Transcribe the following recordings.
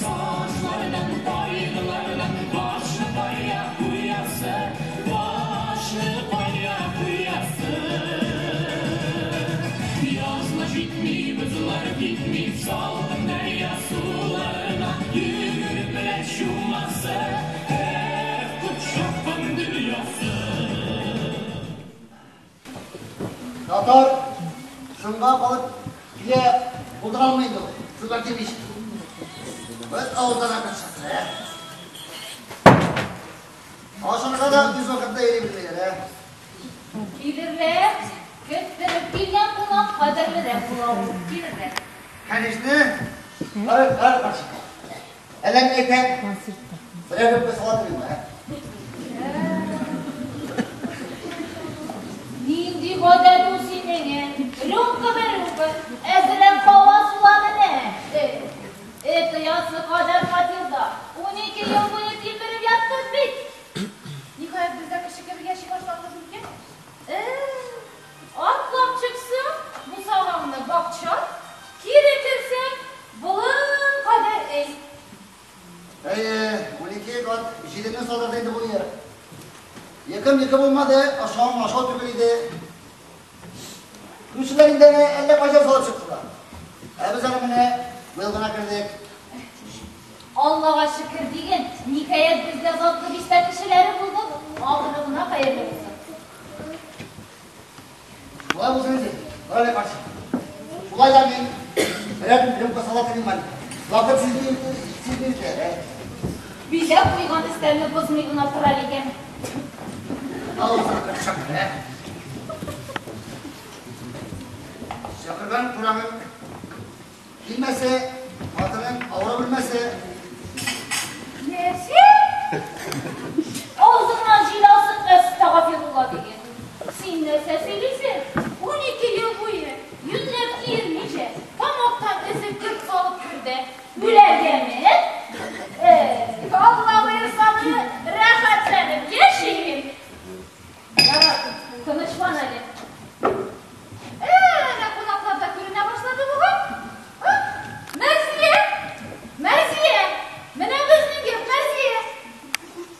Saçlardan, кайгылардан башны кая куясы, башны кая куясы. Язла җитми, бозлар китми, салкын дәрья суларына йөгереп белән чумасы, эх, купшаккан дөньясы. Татар шунга калып килә булдыра алмый инде ул. Шунда килмич. Без авылдан акырчасы, ә? Ашарга да үз вакытында йөри белмиләр, ә? Килерләр, көттереп килгән кунак кадерлерәк була ул. Килерләр. Конечно. Кара, кара карчык. Әллә ни әйтәм. Берәр рюмка сала торыйм, ә? Нинди гадәт ул синең, ә? Рюмка бер рюмка, әзрәк һава сула менә. Это ясы кадәр фатирда 12 ел буе тилмереп яттык бит. Ниһаять, без дә кеше кебек яши башладыгыз микән? Атлап чыксаң, бусагаңны бакча, кире керсәң, болын кадәр өй. Әйе, 12 кат җидене салдырды инде бу ир. Йокым йокы булмады, ашавым ашау түгел иде. Күршеләр инде әллә кайчан салып чыктылар. Ә без әле менә быел гына кердек. Аллага шөкер диген, ниһаять бездә затлы бистә кешеләре булдык. Ахыры гына хәерле булсын. Шулай булсын инде. Карале карчык. Шулай да мин берәр рюмка сала телим әле. Вакыт сизми, сизми үтә, ә? Биләп куйган өстәлне бозмый гына тора икән. Авызына кырчак, ә? Чакырган кунагың килмәсә, хатының авырып үлмәсә. Нәрсә? Авызыңнан җил алсын, әстәгафирулла диген. Син нәрсә сөйлисең? 12 ел буе юньләп киенмичә, тамактан өзеп кер салып керде. Үләргәме? Алла боерса, рәхәтләнеп яшим. Ярар, тынычлан әле. Әнә кунаклар да күренә башлады бугай. Мәрзия! Мәрзия! Менә безнең йорт, Мәрзия!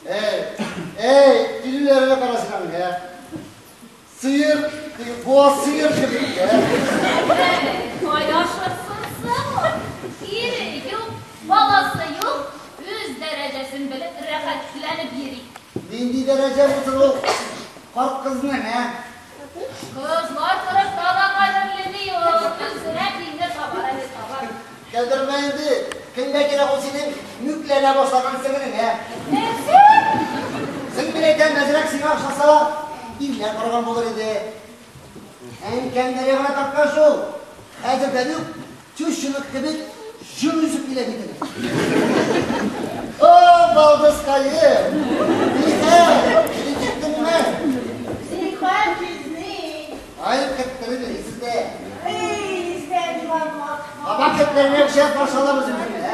Эй, эй, килүләренә карасын аның, ә? Сыер, теге буаз сыер кебек, ә? Кая ашырсың соң? Ире юк, баласы юк, үз дәрәҗәсен белеп рәхәтләнеп йөри. Нинди дәрәҗә булсын ул карт кызның, ә? Кызлар кырыкта да кадерле ди ул. Үзенә тиңне табар әле, табар. Кәлдермә инде, кемгә кирәк ул синең мүкләнә башлаган сеңлең, ә? Нәрсә? Син мин әйтәм, әзрәк сиңа охшаса, ирләр караган булыр иде. Әнкәңнәре генә тарткан шул. Хәзердән үк тещанык кебек җон үсеп килә бит инде. О, балдызкаем! Нихәл, килеп җиттеңме? Зинһар, җизни. Ай, көттереп йөрисез дә. Эй, Зәнвамак. Баба көтләренә пешә каршы алабыз үзеңне, ә?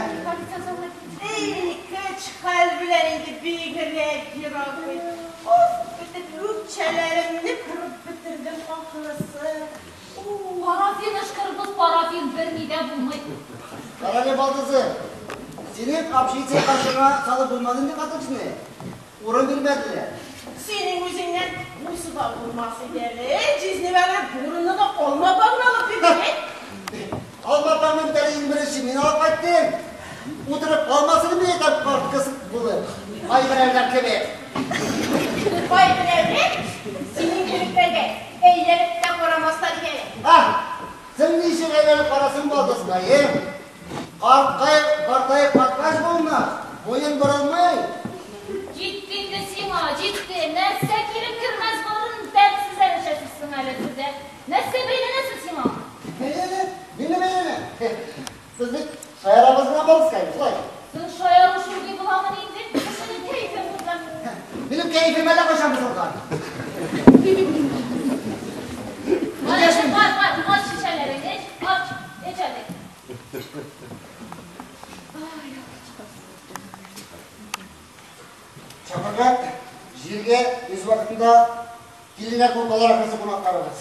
Эй, көч хәл белән инде бигрәк ерак бит. Уф, бөтен үкчәләремне кырып бетердем ахрысы. Парафин ышкырбыз, парафин берни дә булмый. Карале балдызы, синең общежитие каршыңа салып булмады инде коттеджны. Урын бирмәделәр. Синең үзеңнән бусы да булмас иде әле. Җизни бәлән урынны да алма багын алып бирде. Алма таңны бит әле иң беренче мин алып кайттым. Утырып калмасын мин әйтәм карт кыз булып. Кайберәүләр кебек. Кайберәүләр синең кебекләргә әйләнеп тә карамаслар икән. Ah, син ничек әйләнеп карасын балдызкаем? Карткай, картаеп кайткач булмас, муен борылмый. Җитте инде сиңа, җитте. Нәрсә килеп кермәс борын тәмсез әрешәсең әле сездә. Нәрсә бәйләнәсең сиңа? Бәйләнә, мине бәйләнә. Без бит шаярабыз гына балдызкаем, шулай. Син шаяру шундый буламын инде. Кешенең кәефе бозган. Минем кәефем әллә кайчан бозылган. Бар, бар, бар, ач шешәләрен, эч, ач, эч әле. Чакырга җиргә үз вакытында килгән куркалар ахрысы кунакларыбыз.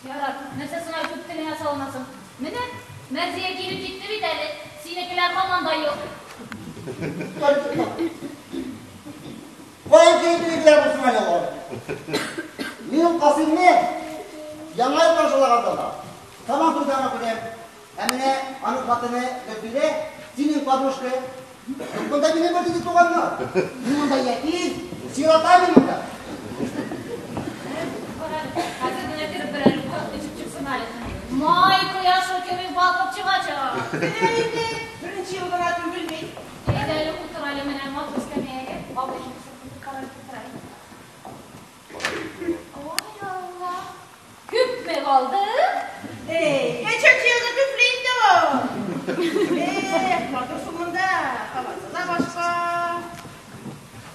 Ярар, нәрсә сиңа күп телеңә салынасың? Менә Мәрзия килеп җитте бит әле. Синекеләр һаман да юк. Каян килеп минекеләр булсын әле алар? Мин ул Касыймны Яңа ел каршылаганда да Сабан туйда гына күрәм. Ә менә аның хатыны Гөлфидә, синең подружка. Юк монда минем бернинди туганнар. Мин монда ятим, сирота мин монда. Кара әле, хәзер генә кереп берәр рюмка эчеп чыксын әле. Май кояшы кебек балкып чыгачак. Менә инде, беренче ел гына түгел бит. Әйдә әле, утыр әле менә матур эскәмиягә. Абый, кара әле, утыр әле. Ой, Алла. Күпме калды? Эй, ничәнче елгы туфли инде ул? Эх, матур шул монда, һавасы да башка.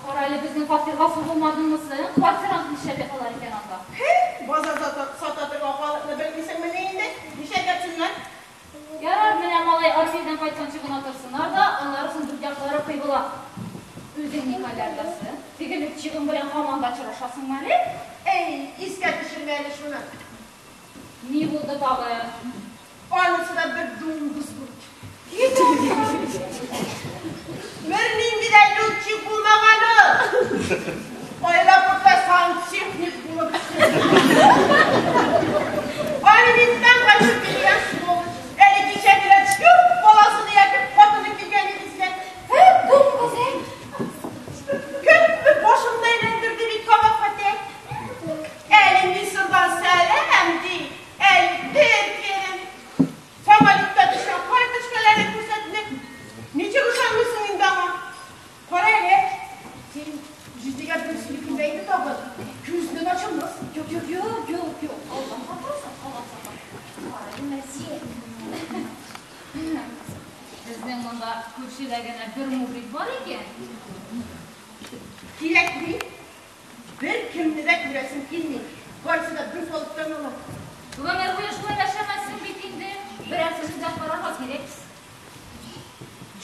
Кара әле, безнең фатирга сугылмадыңмы соң? Квартирант нишләп яталар икән анда? Һе, базарда сата торган халыкны белмисеңмени инде? Нишләп ятсыннар? Ярар, менә малай армиядән кайтканчы гына торсыннар да, аннары соң дүрт яклары кыйбла. Үзең ни хәлләрдәсең? Теге летчигың белән һаман да очрашасыңмы әле? Әй, искә төшермә әле шуны. Ни булды тагы? Анысы да бер дуңгыз булып чыкты. Бернинди дә летчик булмаган ул. Аэропортта сантехник булып эшләгән. Алименттан качып йөргән сволочь. Әле кичә генә чүп баласын ияртеп хатыны килгән иде сезгә. Һе, дуңгыз, әй! Күпме башымны әйләндерде бит кабахәте. Әле Мисырдан сәлам ди, әле Төркиядән. Самолетта төшкән карточкаларын күрсәтте. Ничек ышанмыйсың инде аңа? Кара әле, син җизнигә бер сөйкемдә инде тагын. Күзеннән ачылмас. Юк, юк, юк, юк, юк. Алла сакласын, Алла сакласын. Кара әле, Мәрзия. Безнең монда күршедә генә бер мужик бар икән. Кирәкми. Беркемне дә күрәсем килми. Барысы да бер калыптан ала. Гомер буе шулай яшәмәссең бит инде. Берәрсен эзләп карарга кирәк.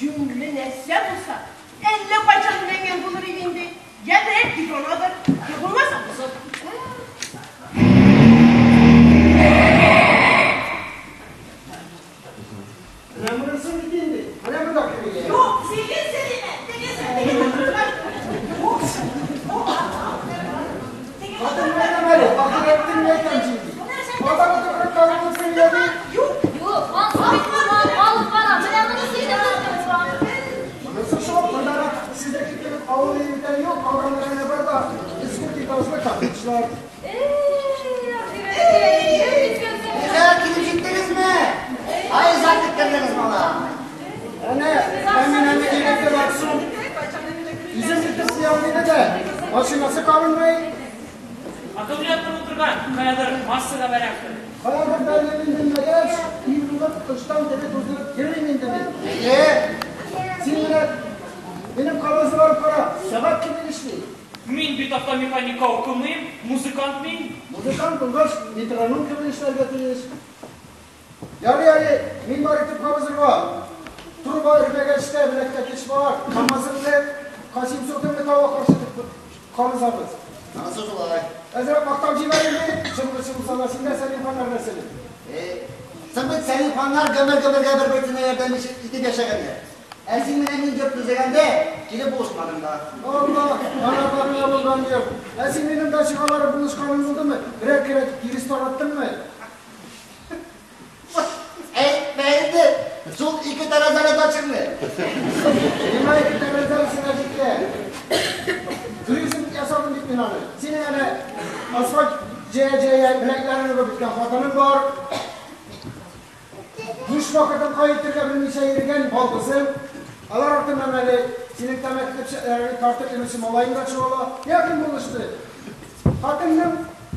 Җүнле нәрсә булса, әллә кайчан өйләнгән булыр иде инде. Я берәр диванадыр, я булмаса бозык. Менә монысы бит инде. Менә монда керергә. Юк, сигез Сәлимә, тегесе, теге утырган. Хатын белән әле, ахирәттең әйтәм инде. Базарда торып калып сөйләде. Юк, Юк, ансы бит урман алып бара. Менә монысы инде безнең урам. Монысы шул, монда сезнеке кебек авыл егетләре юк, калганнары гына бар да дискотека тавышлы коттеджлар. Эй, ахирәткәем, җиткәнсең. Нигә килеп җиттегезме? Ай, озак көттердегез, малай. Әнә, Әминәне егете бар соң. Үзем итеп куям диде дә, машинасы кабынмый. Аккумулятор утырган, каядыр массага бәрәктер. Каядыр бәргәнен белмәгәч, уйлап тыштан теге туздырып йөрим инде мин. Әйе. Син менә минем кабызы барып кара, сәгать кебек эшли. Мин бит автомеханика укымыйм, музыкант мин. Музыкант булгач, метроном кебек эшләргә тиеш. Ярый әле, мин бар итеп кабызырга. Труба өрмәгәч тә беләктә көч бар. Камазыңны Касыйм Солтанны тауга каршы итеп кабызабыз. Анысы шулай. Әзрәк мактап җибәр инде, чыңгычы булса да, син дә Сәлим ханнар нәселе. Соң бит Сәлим ханнар гомер-гомергә бер-берсенә ярдәм итеп яшәгәннәр. Ә син менә мин йорт төзегәндә килеп булышмадың да. Алла, канатларыңа булган йорт. Ә син минем дачага барып булышканың булдымы? Берәр кирәк тирес тараттыңмы? Әйтмә инде, шул ике тәрәзәле дачаңны. Миңа ике тәрәзәлесенә җитә. Туризм ясадым бит мин аны. Синең әнә асфальт җәя-җәя беләкләрен үбеп беткән хатының бар. Буш вакытын кая итәргә белмичә йөргән балдызың. Алар артыннан әле синең тәмәке төпчекләреңне тартып йөрүче малаең да чуала. Я кем булышты? Хатынның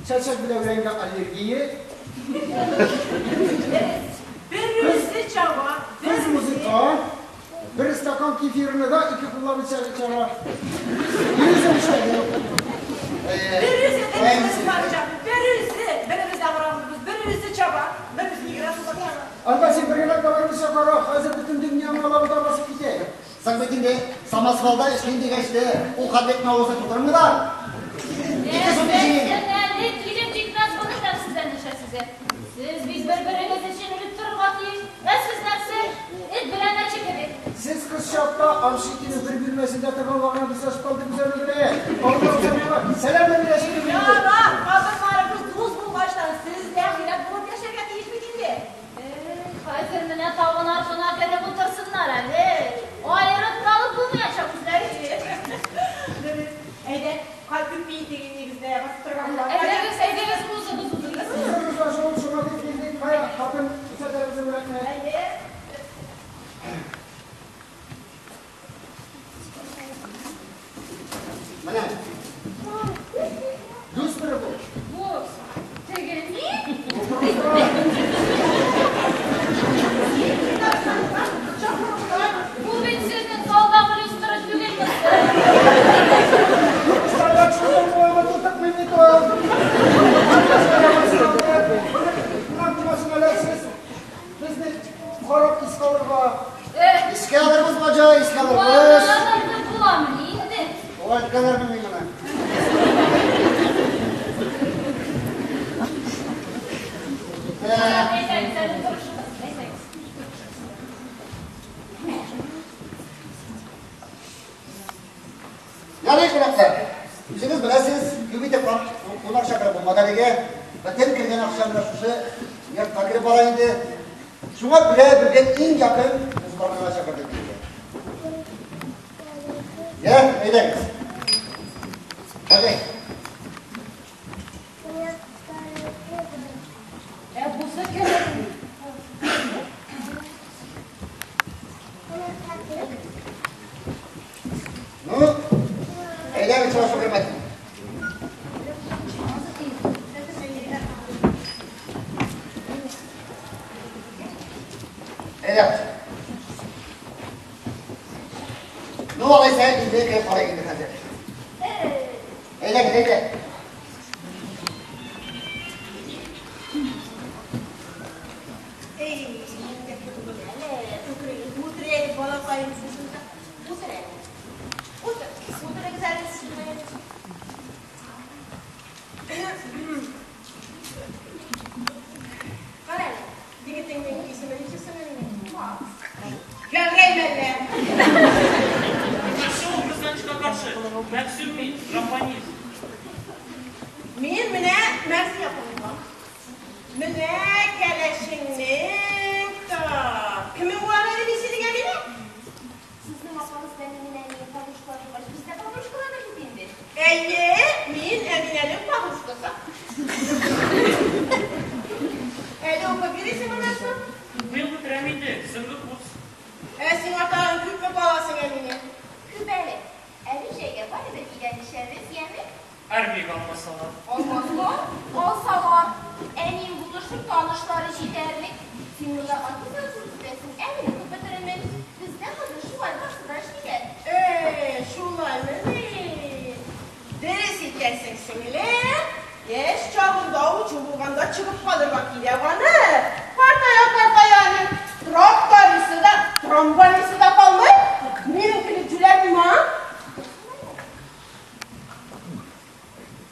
чәчәк белән өйрәнгән аллергия. Бер үзе чаба, бер Кыз үзе. музыкант. Бер стакан кефирны да ике куллап эчә чара. Йөзем эшләде. Бер үзе беребез барча, бер үзе беребез авырабыз, бер үзе чаба, бер үзе йөгерә шунда чаба. Анда син бер генә бармыйча кара, хәзер бөтен дөньяны алабута басып китә. Соң бит инде самосвалда эшлим дигәч тә, ул хәтлек авызны тутырмыйлар. Ике сум җыен. Әле килеп җитмәс моны тәмсезләнешә сезгә. Сез бит бер-берегез өчен үлеп торырга чакта общежитиенең бер бүлмәсендә торган вагына дуслашып калдык без аның белән. Алла сәлам дә бирәсең инде. Ярар, хатыннарыбыз дус булгачтан сез дә хилаф булып яшәргә тиеш бит инде. Хәзер менә табын артына кереп утырсыннар әле. Аерып калып булмаячак үзләре. Дөрес. Әйдә, кайтып бит нигездә басып торганнар. Әйдәгез, әйдәгез, узыгыз, узыгыз. Шул шуңа дип килдек. Кая, хатын, күрсәтәбез бүләкне. Әйе. Менә. Люстра бу. Бу теге ни? Бу бит сезнең залдагы люстра түгелме? Старлар шуннан буйга тотыкмый бит ул. Безне карап искә алырга. Искә алырбыз, баҗа, искә алырбыз. Балалар буламыни инде? Ой, кадәр мин моны. Әйдәгез, әле торышыгыз, әйдәгез. Ярый, кунаклар. Үзегез беләсез, күп итеп кунак чакырып булмады әлегә. Бөтен кергән акча менә шушы йортка кереп бара инде. Шуңа күрә бүген иң якын дусларны гына чакырдык бирегә. Я, әйдәгез. Әйдә. Ә бусы кем? Ну, әйдәгез, чыгып хөрмәт. Әйдәгез. Ну, алайса, инде кереп карыйк инде хәзер. Әйдәгез, әйдә. Эй, утыр әле, балакаем, шушында. Утыр әле. Утыр, утырыгыз әле шушында. Кара әле, егетеңнең исеме ничек соң әле? Макс. Гәврәй мәллә. Нәрсә ул, кызганычка каршы? Мәгъсүм мин, тромбонист. Мин менә Мәрзия булам. Менә кәләшеңнең так. Кемең бар әле мин синең, Әминә? Сезнең апагыз белән минем әнием подружкалар булгач, без дә подружкалардыр бит инде. Әйе, мин Әминәнең подружкасы. Әле укып йөрисеңме, Мәгъсүм? Быел бетерәм инде, соңгы курс. Ә сиңа тагын күпме баласың, Әминә? Күп әле. Әле җәйгә барыбер өйләнешәбез, яме? Армиягә алмасалар. Алмаслар, алсалар. Әнием булышыр, танышлары җитәрлек. Син монда аттестат үтәсең, ә мин укып бетерермен. Бездә хәзер шулай барсы да эшлиләр. Э, шулаймыни? Дөрес итәсең, сеңлем. Яшь чагында учу булганда чыгып калырга кирәк аны. Картая картая аның тракторисы да, тромбонисы да калмый. Минем кебек җүләр булма.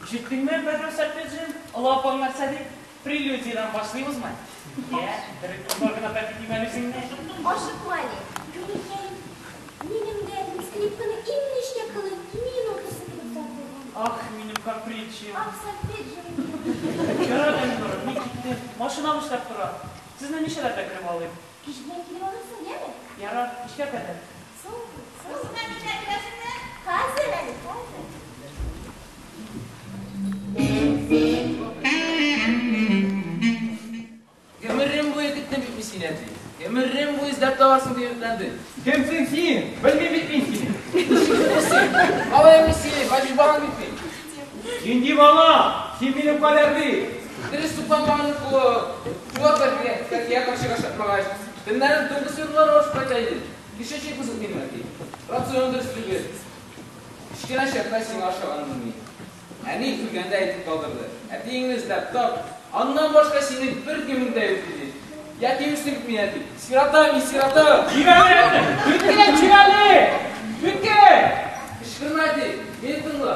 Ишеттеңме, Бәдр Сәрпеджин? Олы апаң нәрсә ди? Прелюдиядан башлыйбызмы? Я, бер бар гына бәлки димәле үзеңне. Ашыкма әле. Гүлкәй, минем дә скрипканы иң нечкә кылы ми нотасы кебек тартылган. Ах, минем капричио. Ах, сольфеджио. Ярар, Әлмира, мин киттем. Машинам эшләп тора. Сезне ничәләрдә кереп алыйм? Кич белән килеп алырсың, яме? Ярар, кичкә кадәр. Сау бул, сау бул. Кызым, Әминә, киләсеңме? Хәзер әле, хәзер. Гомерем буе көттем бит мин сине, әти. Гомерем буе эзләп табарсың дип өметләндем. Кемсең син? Белмим бит мин сине. Син, малаем мин сине, Хаҗи балаң бит мин. Нинди бала? Син минем кадәрли. Дөрес тукланмаган кулы, чулаклар дигән кәкия карчык ашатмагач, төннәрен дуңгыз йоннары ашып кайта идем. Кишечек бозык минем, әти. Рацион дөрес түгел. Кечкенә чакта сиңа ашаганмын мин. Әни көлгәндә әйтеп калдырды. Әтиеңне эзләп тап, аннан башка синең бер кемең дә юк диде. Ятим үстем бит мин, әти. Сирота мин, сирота. Җибәр әле! Үткә, чирәле! Үткә! Кычкырма, әти, мине тыңла.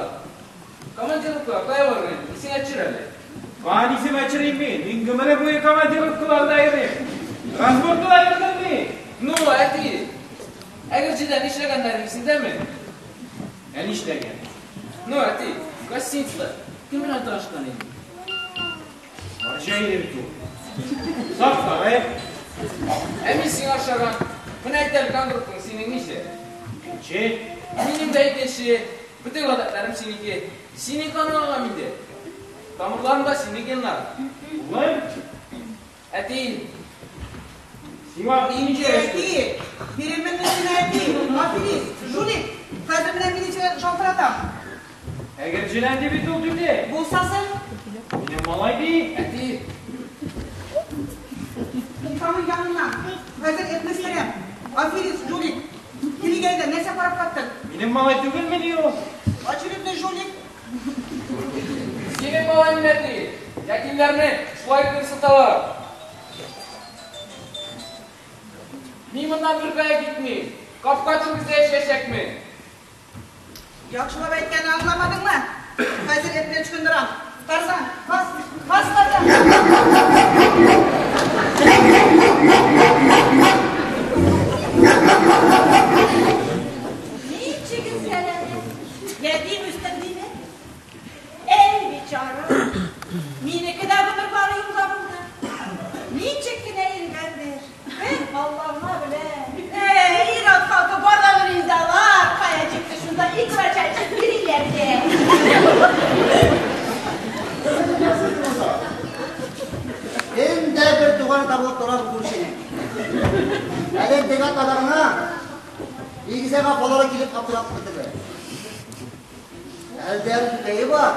Командировка кая барыр идең? Исеңә төшер әле. Каян исемә төшерим мин? Мин гомере буе командировкаларда йөрим. Разборкалар йөрдем мин. Ну, әти. Әгерҗедә нишләгәннәре исеңдәме? Ә нишләгән? Ну, әти, гостиницада кем белән танышкан идең? Марҗа иде бит ул. Сап-сары. Ә мин сиңа ошаган. Менә әйт әле, кан группаң синең ничә? Икенче. Минем дә икенче. Бөтен гадәтләрем синеке. Синең каның ага миндә. Тамырларымда синең геннар. Улым, Әти, сиңа ничә яшь? Әти, бирермен мин сине, әти. Аферист, жулик. Хәзер менә мин сине шалтыратам. Әгерҗеләнде бит ул түти. Булса соң, Минем малай ди. әти, кит аның яныннан. Хәзер этне сөрәм. Аферист, жулик. Килик әйдә, нәрсә карап каттың? Минем малай түгелмени ул? Очередной жулик. синең малай мин, әти. Ятимнәрне шулай кыерсыталар. Мин моннан беркая китмим. Капка төбендә яшәячәкмен. Яхшылап әйткәнне аңламадыңмы? Хәзер этне ычкындырам. Тарзан, бас, бас Тарзан. Ничек өзгәләнә? Ятим үстем диме? Әй, бичара! Минеке дә гомер бары юлда булды. Ничек кенә йөргәндер. Бер Алла гына белә. Әй, ир-ат халкы бар да бер инде алар. Кая җитте шунда икра чәчеп йөриләр дә. Кемдә бер туганы табылып тора бу күршенең. Әле теге атналарына игезәк апалары килеп аптырап бетерде. Әлдә түтәе бар.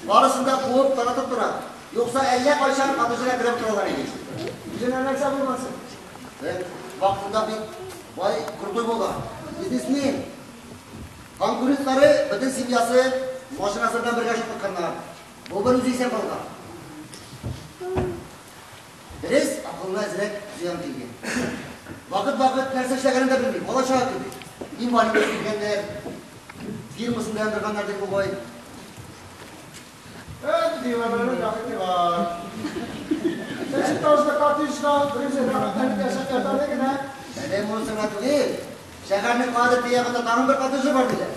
Барысын да куып таратып тора. Юкса әллә кайчан коттеджга кереп торалар иде. Үзенә нәрсә булмасын. Вакытында бик бай, крутой булган. Бизнесмен. Конкурентлары бөтен семьясы машинасы белән бергә шатлыкканнар. Бу бер үзе исән калган. Дөрес, акылына әзрәк зыян килгән. Вакыт-вакыт нәрсә эшләгәнен дә белми, бала чага кебек. Инвалид килгәннәр, фирмасын да яндырганнар дип бу бай. Әй, дивананың рәхәте бар. Ничек ташлы коттеджда бер үзе рәхәтләнеп яшәп ята генә. Әле монысы гына түгел. Шәһәрнең кадер ягында тагын бер коттеджы бар диләр.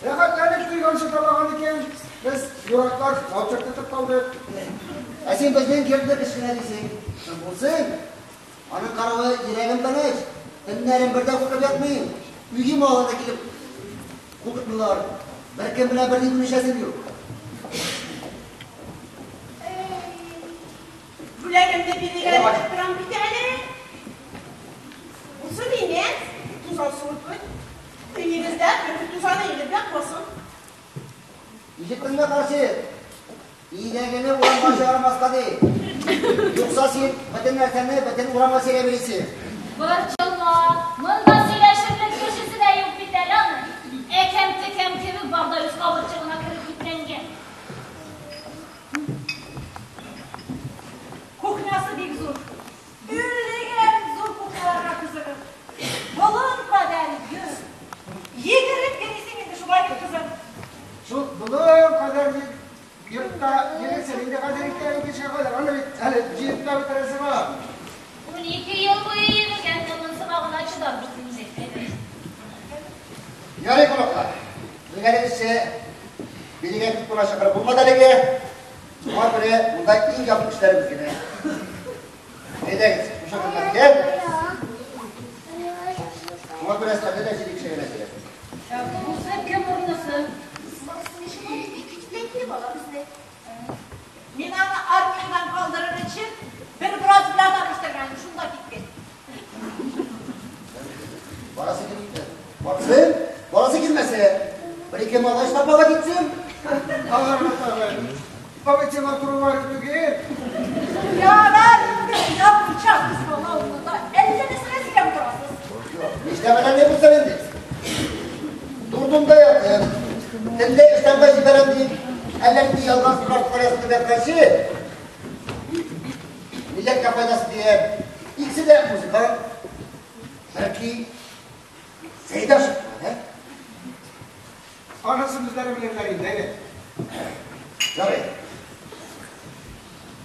Рәхәтләнеп туйганчы талаган икән. Без дураклар ваучер тотып калдык. Ә син безнең йортны кечкенә дисең. Соң булсын. Аның каравы йөрәгем тыныч. Төннәрен бер дә куркып ятмыйм. Өйгә малар да килеп куркытмыйлар. Беркем белән берни бүлешәсем юк. Бүләгемне бирергә дип торам бит әле. Булсын инде, тузан суырып куй. Өегездә бер тузаны илеп ятмасын. Ишеттеңме, карчык? Өйдәгене урамга чыгармаска ди. Юкса син бөтен нәрсәне бөтен урамга сөйләп йөрисең. Борчылма, монда сөйләшерлек кешесе дә юк бит әле аның. Әкәм-текәм кебек барда үз кабырчыгына кереп бикләнгән. Кухнясы бик зур. Иллегән зур кухняларга кызыгып. Болын кадәр йорт. Йөгереп йөрисең инде шулай бит, кызым. Шул болын кадәр йортта йөресең инде хәзер ике кешегә кадәр. Аны бит әле җыеп та бетерәсе бар. 12 ел буе йөгергәндә монысына гына чыдарбыз инде. Ярый, кунаклар. Белгәнегезчә, бирегә күп кунак чакырып булмады әлегә. Шуңа күрә монда иң якын кешеләребез генә. Әйдәгез, шушы көннәргә. Шуңа күрә өстәлдә дә җиде кеше генә кирәк. Бусы кем урнысы? Мин аны армиядан калдырыр өчен бер врач белән таныштырган, шунда китте. Барасы килмәсә, барсын, барасы килмәсә, бер ике малай тапага китсен. Аларны тагын. Бабай сиңа туры түгел. Ярар инде, ябынчаксыз бала урынында әллә нәрсәгә сөйләп торасыз. Нишләмәгән не булсын инде. Дурдым да яттым. Төнлә эштән баш җибәрәм дип, әллә нинди ялган справка язып ятканчы, милләткә файдасы дигән, икесе дә музыкант, бәлки Сәйдәшев, ә? Анысын үзләре беләләр инде, әйдә. Ярый.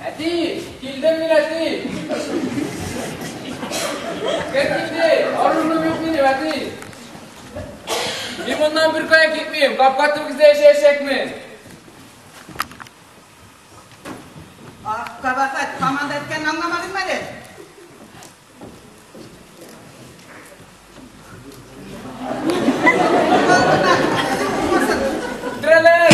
Әти, килдем мин, әти. Кем китте? Оружием юк минем, әти. Мин моннан беркая китмим. Капка төбегездә яшәячәкмен. Ах, кабахәт, команда әйткәнне аңламадыңмы әле? Үтерәләр!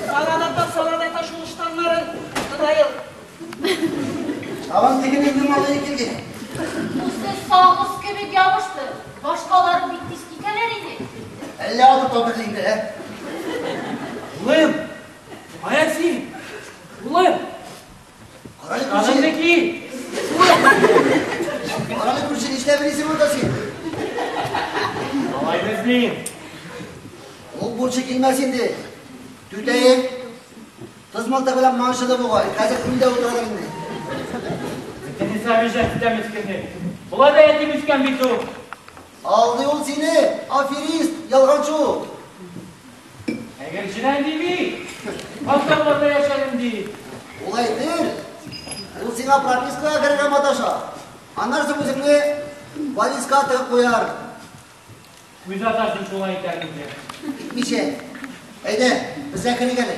Саладата, саладата шул ыштаннарын, Наил. Тагын тегенең малае килгән. Бусы сагыз кебек ябышты. Башкалары бик тиз китәләр иде. Әллә атып табыр инде, ә? Улым! Кая син? Улым! Карале Штаныңны күрше. ки! Карале күрше, нишләп йөрисең монда син? Малайны эзлим. Ул бурчы килмәс инде. Түтәем, кыз мылтык белән манчыды бугай. Хәзер күлдә утырадыр инде. Бөтенесе обижать итә мескенне. Болай да ятим үскән бит ул. Алдый ул сине, аферист, ялганчы ул. Әгерҗедән ди бит. Балталарда яшәдем ди. Ул әйтер, ул сиңа пропискага керергә маташа. Аннан соң үзеңне вализка тыгып куяр. Күз атасың шулай итәр инде. Итмичә. Әйдә, безгә керик әле.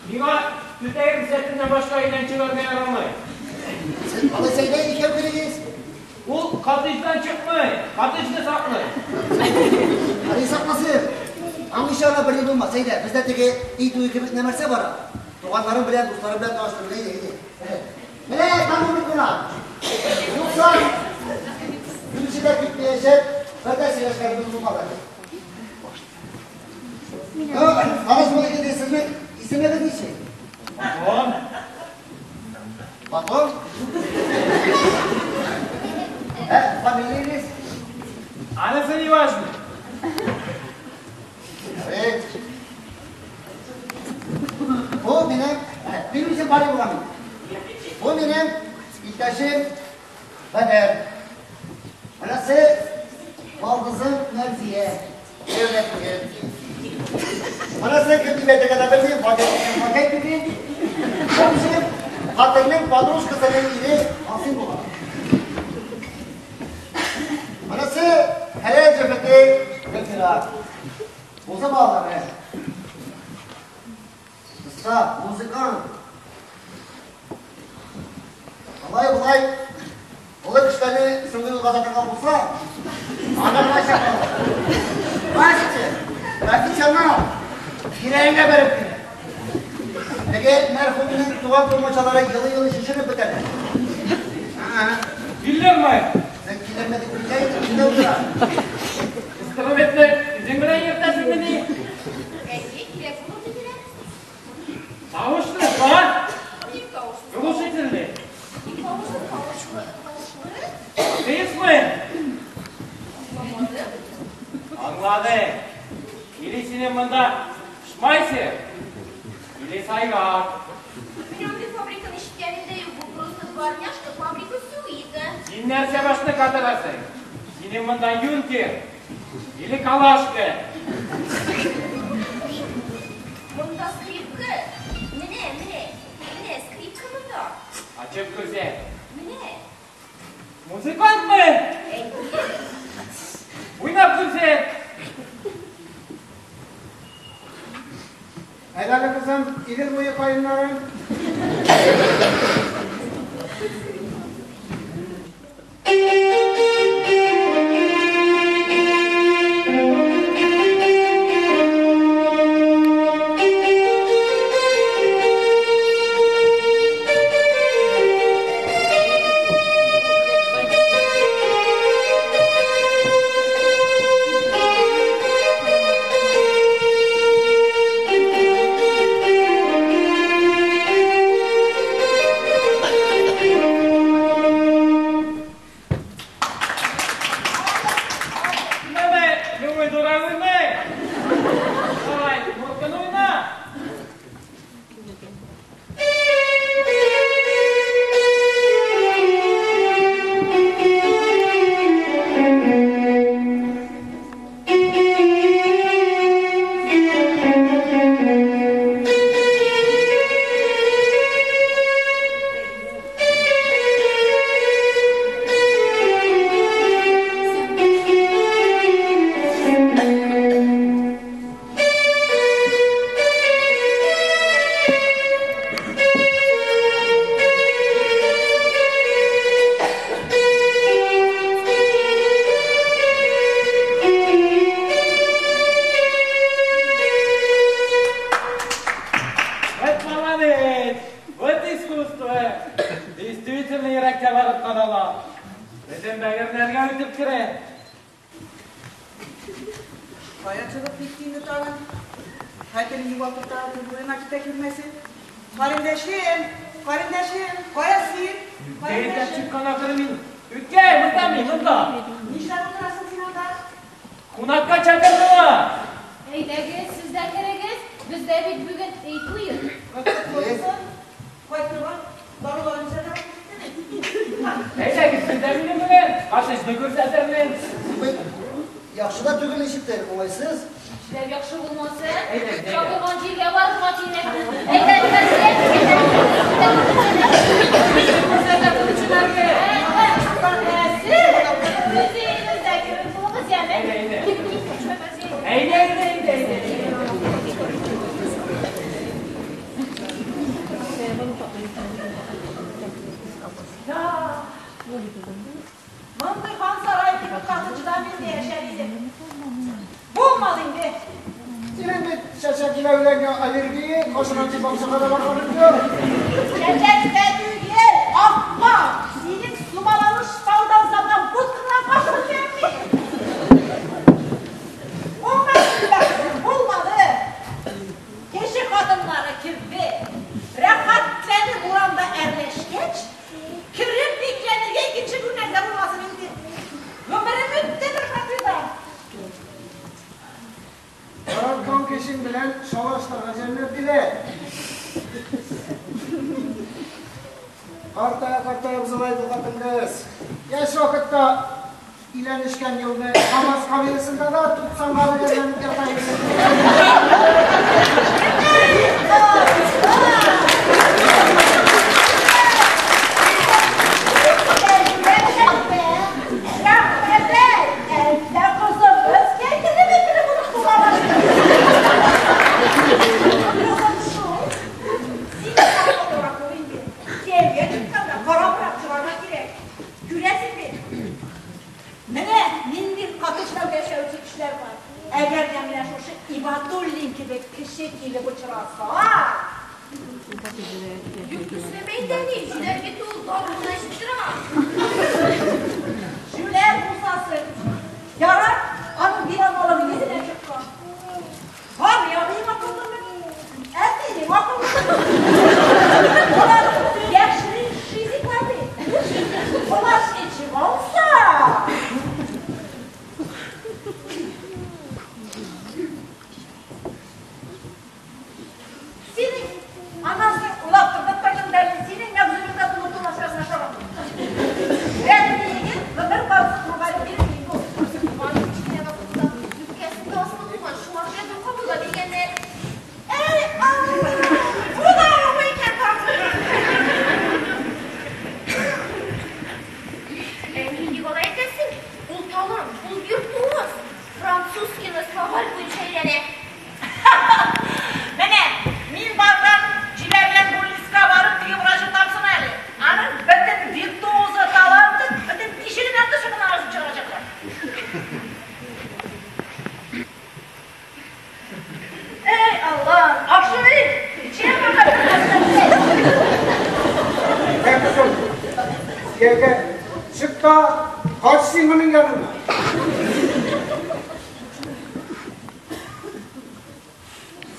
Миңа түтәй рөхсәтеннән башка өйдән чыгарга ярамый. Сез алайса әйдә икәү керегез. Ул коттедждан чыкмый, коттеджны саклый. Али сакласын. Аңлыйча гына берни булмас. Әйдә, бездә теге өй туе кебек нәмәрсә бар. Туганнарың белән, дусларың белән таныштыр. Әйдә, әйдә. Менә тагын бер кунак. Юкса, күрше дә китмәячәк, бер дә сөйләшкәнебез булмады. Таныш булыйк инде, сезнең исемегез ничек? Платон. Платон? Ә, фамилиягез? Анысы не важно. Evet. Бу минем, мин үзем барый булам. Бу минем иптәшем Бәдәр. Монысы балдызым Мәрзия. Дәүләт бүген. Монысы кем дип әйтергә дә белмим, Фатих дидем. Бу үзем хатынның подружкасының ире Асим була. Монысы хәләл җефете Гөлфира. Булса балалары. Оста, музыкант. Алай болай, олы кешеләрне соңгы юлга озатырга булса, аны гына чакыралар. Мастер, профессионал, кирәгенә бәреп килә. Теге мәрхүмнең туган тумачалары елый-елый шешенеп бетәләр. Килерме? Син килерме дип әйтә инде, килә утыра. Инструментны үзең белән йөртәсеңмени? Әйе, кирәк булыр диделәр. Тавышлы, бар. Ник тавышлы? Глушительный. Тавышлы, тавышлы, тавышлы. Кыесмы? Аңламадым. Аңладым. Или синең монда шмайсер, или сайгак. Мин андый фабриканы ишеткәнем дә юк. Бу просто дворняжка фабрика сюита. Син нәрсә башны катырасың? Синең монда юнкер или калашка. Монда скрипка. Менә, менә. Менә скрипка монда. Ачып күрсәт. Менә. Музыкантмы? Әйе. Уйнап күрсәт. Әйдә әле, кызым, Идел буе каеннарын. Менә, любой дурак уйный. Давай, музыканы уйна. Кая чыгып китте инде тагын? Хәтерен югалтып та буена китә күрмәсен. Карендәшем, карендәшем, кая син? Әйдә чыккан ахыры мин. Үткәй, монда мин, монда. Нишләп утырасың син анда? Кунакка чакырдылар. Әйдәгез, сез дә керегез. Бездә бит бүген өй туе. Кайтырган даруларын эчәргә. Әйдәгез, сез дә минем белән. Кашычны күрсәтермен. Яхшы да түгел ничектер, уңайсыз. Эшләр яхшы булмаса, Әйдә, әйдә. чакырган җиргә барырга кирәк. Әйдә, Күрсәтә кешеләргә. Сез үз өегездә кебек булыгыз, яме? Әйдә, әйдә. Әйдә, әйдә, әйдә, әйдә. Ya. Мондый хан сарае кебек коттеджда мин дә яшәр идем. Булмады инде. Синең бит чәчәк иләүләргә аллергия, кашына дип бакчага да барганың юк. Чәчәктә түгел, ахмак. Синең сумалалы шпалдан салган будкаңнан кашыгын бирми. Булмады, бәхетем, булмады. Кеше хатыннары кебек рәхәтләнеп урамда әрләшкәч, кереп бикләнергә икенче бүлмәдә булмасын инде. Гомерем үтте бер фатирда. Яраткан кешең белән шалаштырга җәннәт диләр. Картая картая бозылай бу хатын-кыз. Яшь вакытта өйләнешкән елны Хамас кабиләсендә дә 90-га әйләнеп ята иде. Рәхмәт, әллә кызыбыз кәйтене бетереп оныттылар. Кызым шул. Син акыллырак бул инде. Кияүгә чыкканда карабрак чыгарга кирәк. Күрәсең бит. Менә нинди коттеджларда яшәүче кешеләр бар. Әгәр дә менә шушы Ибатуллин кебек кеше килеп очраса, Юк, төсләмә инде, әни. Җүләр бит ул, дару гына эчеп тора. Җүләр булсасы. Ярар, аның биләмалыгы йөзенә чыккан. Бар ягым акыллымы? Әтиең акыллымы? Болар яшерен шизиклар бит. Болар эчеп алса. Синең анасы улап торды тордың да синең мәгъзүреңдә тулы тулашасына шаган. Рәтне егет гомер барысы мөгаллим бирми бу. Аның кечкенә вакытта үпкәсендә астмы булган, шуңа күрә кабыла дигәннәр. Әй, Алла! Бу да авыру икән тагын. Әни, ник алай әйтәсең? Ул талант, ул виртуоз. Французскийны словарь буенча өйрәнә. Менә, мин барган җибәргән больницага барып теге врачы тапсын әле. Аның бөтен виртуозы, таланты, бөтен тишегеннән тышыгына ачып чыгарачаклар. Эй, Алла, ашый! Чем Ә кызым, кияүгә чык та кач син моның янына.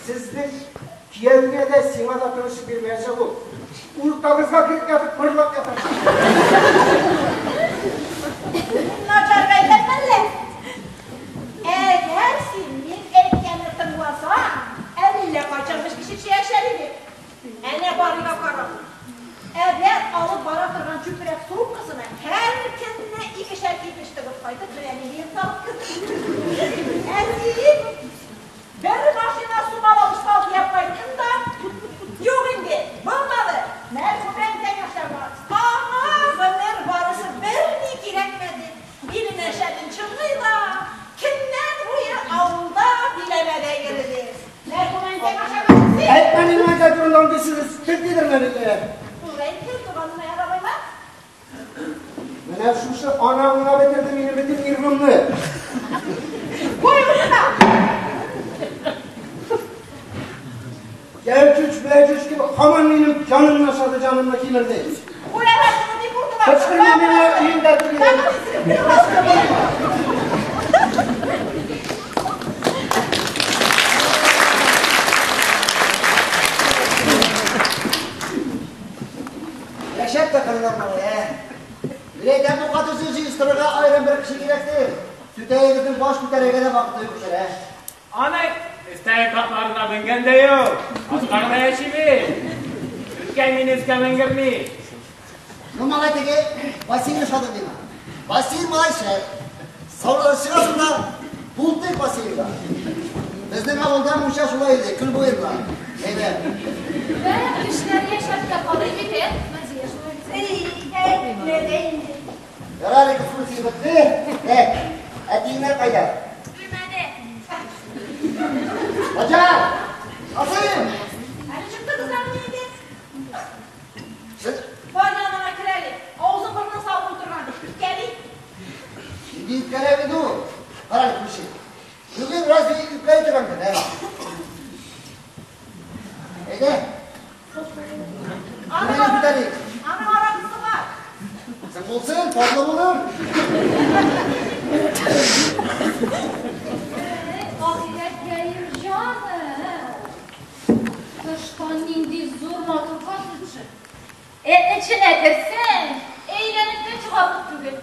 Сезнең кияүгә дә сиңа да тынычлык бирмәячәк ул. Уртагызга кереп ятып, пырлап ятачак. Начар әйтәм әллә? Әгәр син мин әйткәнне тыңласаң, әллә кайчан без кешечә яшәр идек. Әнә Барыйга карап. Әгәр алып бара торган чүпрәк сумкасына һәр көнне икешәр кирпеч тыгып кайтып, менә нинди салып керде. Әти, бер машина сумалау шпал төяп кайттым да, юк инде, булмады. Мәрхүмәң кәңәшләр бар. Аңа гомер барысы берни кирәкмәде. Биленә шәлен чыңлый да, көннәр буе авылда биләмәдә йөрде. Мәрхүмәң кәңәшләр Әйтмә минем әкә турында андый сүз, тел тидермә мине. Ул әйтте, туганына ярамыймы? Менә шушы анаң гына бетерде минем бөтен нервымны. Куй урынына! Яэҗүҗ, Мәэҗүҗ кебек һаман минем җанымны ашады, җанымны кимерде. Куй арасını дип урдылар. Кычкырма миңа, өеңдә түгел. Җыештырырга аерым бер кеше кирәк түгел. Түтәегезнең баш күтәрергә дә вакыты юк шәрә. Аны өстәге катларына менгән дә юк. Аста гына яши бит. Түткәй мине өскә менгерми. Ну, малай теге бассейн ошады миңа. Бассейн малай шәп. Саунадан чыгасың да, бултык бассейнга. Безнең авылда мунча шулай иде, көн буенда. Әйбәт. Бер кешеләр яшәп тә карый бит, ә? Мәрзия шулай бит. Эй, әйтмә дә инде. Ярар, экскурсия бетте. Так, әтиеңнәр кайда? Бүлмәдә. Хаҗәр! Касыйм! Әле чыктыгызлармы инде? Сез Бар янына кер әле. Авызын борынын салып утырган. Үпкәли. нинди үпкәләп инде ул? Кара әле, күрше. Бүген разве үпкәли торган көн, ә? Әйдә. Аның Бүген үпкәли. Аның аракысы бар. Син булсын, татлы булыр. Эй, ахирәткәем җаным. Тыштан нинди зур матур коттеджы. Ә эченә керсәң, әйләнеп тә чыгарлык түгел.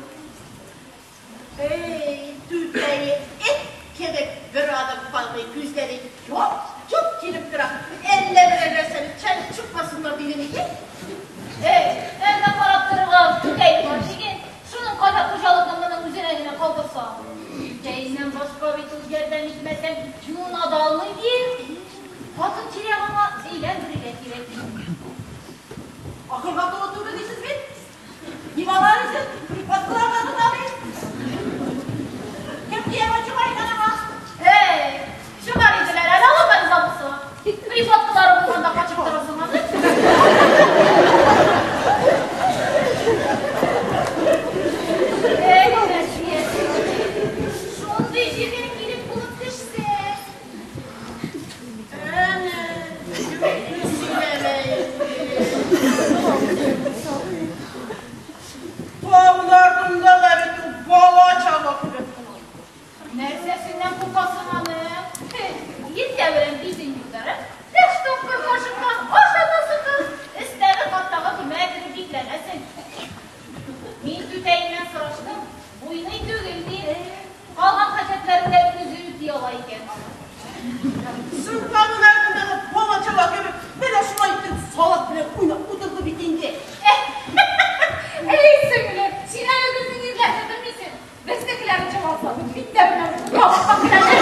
Эй, түтәе, эт кебек бер адым калмый, күзләре чоп-чоп килеп тора. Әллә берәр нәрсәне чәлеп чыкмасыннар дигән икән. Эй, әмма карап торырга түтәй бар диген. Шуның кадәр хуҗалыкны моның үзенә генә калдырса. Түтәеннән башка бит ул ярдәм итмәсәң, юына да алмый бит. Хатын кирәк аңа, әйләндерергә кирәк. Акылга тулы түгел дисез бит. Дивалар өчен припадкаларга тотабыз. Кем кияүгә чыга икән аңа? Эй, чыгар иделәр әле аларга риза булса. Припадкалары булганда качып торасың аны. Эй, Мәрзия, шундый җиргә килеп булып төшсә. Әнә, юкны сөйләмә инде. Табын артында да бит ул бала-чага кебек кына. Нәрсәсеннән куркасың аны? Иртә белән битен юдырып, өч тапкыр кашыктан ашатасың кыз, өстәге каттагы бүлмәгә кереп бикләнәсең. Мин түтәемнән сораштым, уйный түгел ди. Калган хаҗәтләрен дә үзе үти ала икән. Соң табын артындагы бала-чага кебек менә шулай итеп салат белән уйнап утырды бит инде. Әй, сеңлем, син әле безнең ирләрне белмисең. Безнекеләрне җаваплады, битләренә табакка керәләр.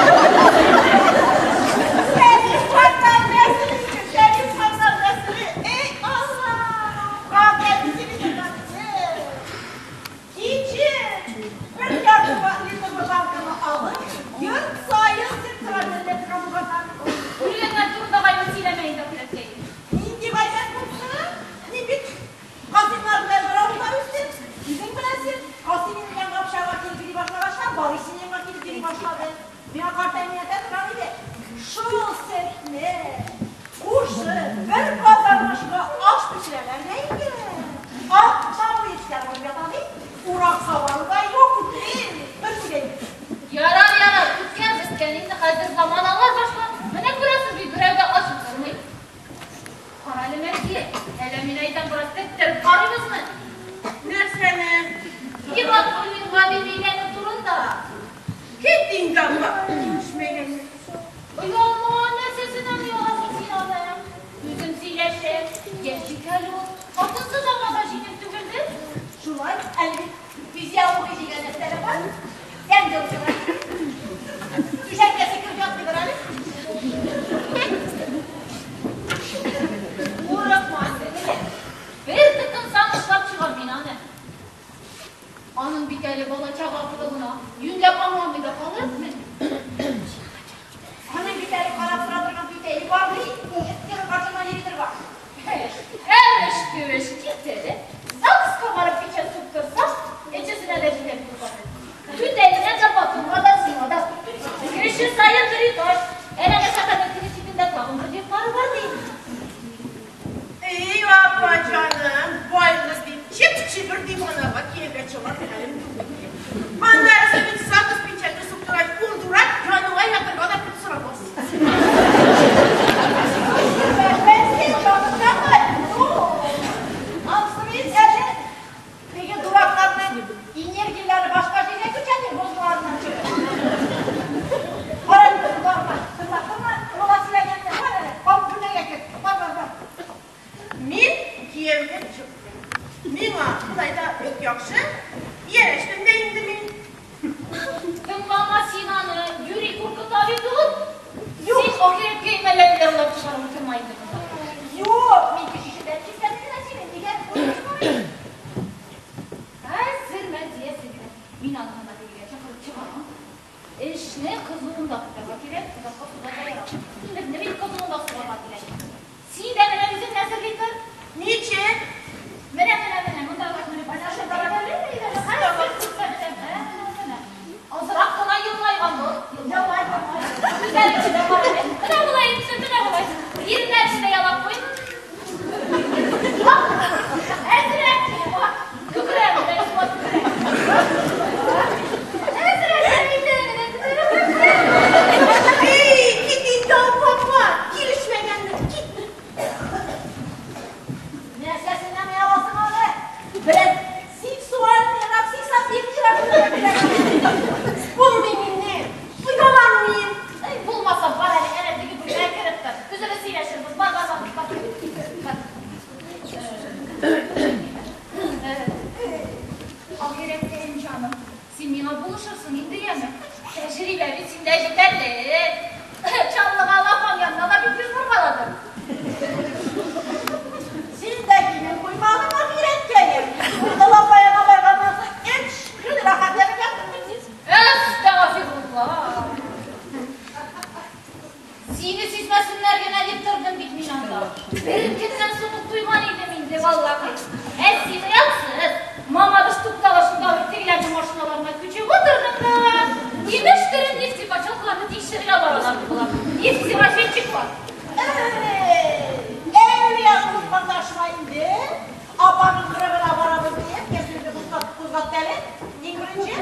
Сәлим ханнар нәселе икән, Сәлим ханнар нәселе. Эй, Алла! Картәнисе бит картәнисе. Кичен бер ярты литр банканы алып, йорт саен сиптерә торган булганнар. Үлгәннәр турында гайбәт сөйләмә инде, ахирәткәем. Нинди гайбәт булсын? Мин бит Касыймнар белән бер авылда үстем. Үзең беләсең, Касыйм минем янга общага килеп йөри башлагач, Барый синең янга килеп йөри башлады. Миңа картәни әйтә торган иде. Шул сөтне кушып, бер казанышка аш пешерәләр дә инде. Атна буе эшләр ята ди. Урак сабаны да юк, бер сүз әйтте. Ярар, ярар, үткән беткән инде, хәзер заманалар башка. Менә күрәсез бит, берәү дә ач утырмый. Кара әле, Мәрзия, әллә мин әйтәм, бераз теттереп карыйбызмы? Нәрсәне? Ибатуллинга дип өйләнү турында. Кит инде анда, килешмәгәнне. Оялма, нәрсәсеннән ояласың син аны? Үзем сөйләшәм, яшь бит әле ул. Хатынсыз аңа да җиңел түгелдер. Шулай, әле бит физиология дигән нәрсә дә бар. Тән җылысы. Түшәккә сикереп ятмыйдыр әле. Курыкма, сеңелем. Бер тотынсаң эшләп чыгар мин аны. Аның бит әле бала-чага акылы гына. Юньләп аңламый да калыр. Аның бит әле карап тора торган түтәе бар ди. Эт каршына йөри торган. Әвеш-түвеш китереп, ЗАГСка барып печать суктырсак, өчесенә дә җитәр булган. Түтәенә дә, батырга да, сиңа да. Кеше саен бер этаж. Әнә шәһәрнең теге читендә тагын бер йортлары бар ди. Эй, апа җаным, байлык дип, чеп-чи бер диванага кияүгә чыгар хәлем түгел. Аннары бит ЗАГС печатьне суктыргач, ул дурак яныңа ятырга да күп сорамас. Бәлки чакында ну, анысы бит әле теге дуракларның энергияләре. кызуында тотарга кирәк, озакка сузарга ярамый. Тимерне бит кызуында сугарга кирәк. Син дә менә үзең әзерли тор. Ничек? Менә, менә, менә, монда бак, менә Азрак кына елмайган бул. Елмайган. Күзләреңне дә кара әле. Менә болай итсен, менә болай. Иреннәреңне дә ялап куй. Әзрәк кенә, бак. Күкрәгең дә суга күкрәк. Әзрәк кенә Эй, кит инде, апа, килешмәгәнне, кит. Нәрсәсеннән ояласың әле? Берәр сексуальныйрак, сексапильныйрак Булмый миннән, ояламыйм. Эй, булмаса, бар әле, әнә теге бүлмәгә кереп тор. Үзебез сөйләшербез. Бар, бар, бар, бар. Бар. Ахирәткәем җаным, син миңа булышырсың инде, яме. Тәҗрибә бит синдә җитәрлек. Чаллыга Лапан янына да бит йөз боргаладың. Син дә кимен куймадың, ахирәткәем. Лапаяга барганнан соң өч көн рәхәтләнеп яттың бит син. Әстәгъфирулла. Сине сизмәсеннәр генә дип тордым бит мин анда. Бер көннән соң ук туйган идем инде, валлаһи. Ә син оятсыз. Мамадыш тукталышында бит тегеләрнең машиналарына күчеп утырдың да. Имештер, нефтекачалкаларны тикшерергә баралар болар. Нефтеразведчиклар. Эй, әүлия булып маташма инде. Апаның кырыгына барабыз диеп, кәсүрне кузгатты әле. Иң беренче.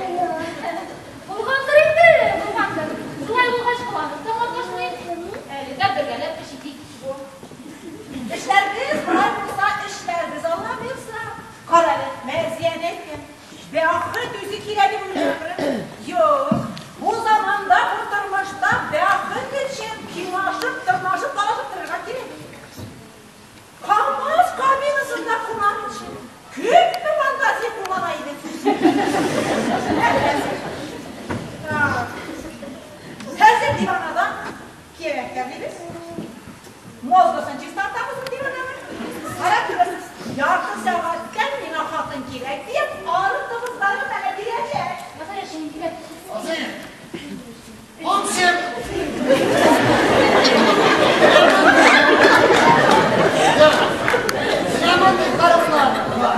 Булгандыр инде, булгандыр. Шулай булгач кыланып та маташмыйм. Әле дә бергәләп эш итик. Эшләрбез, болай булса эшләрбез, Алла боерса. Кара әле, Мәрзияне әйткән. Бәхет үзе килә дип уйлыйм. Юк, бу заманда, бу тормышта бәхет өчен кыйлашып, тырнашып, талашып торырга кирәк. КамАЗ кабинасында кунар өчен күпме фантазия куллана идек. Так. Хәзер диванадан кирәк бирәбез. Мозгысын чистартабыз бу дивананы. Карап торасыз, ярты сәгатьтән миңа хатын кирәк дип, аны тыгызларып әле бирәчәк. Мәгәрәшен килеп. Азыйм. Умсим. Менә мондый караклар бар.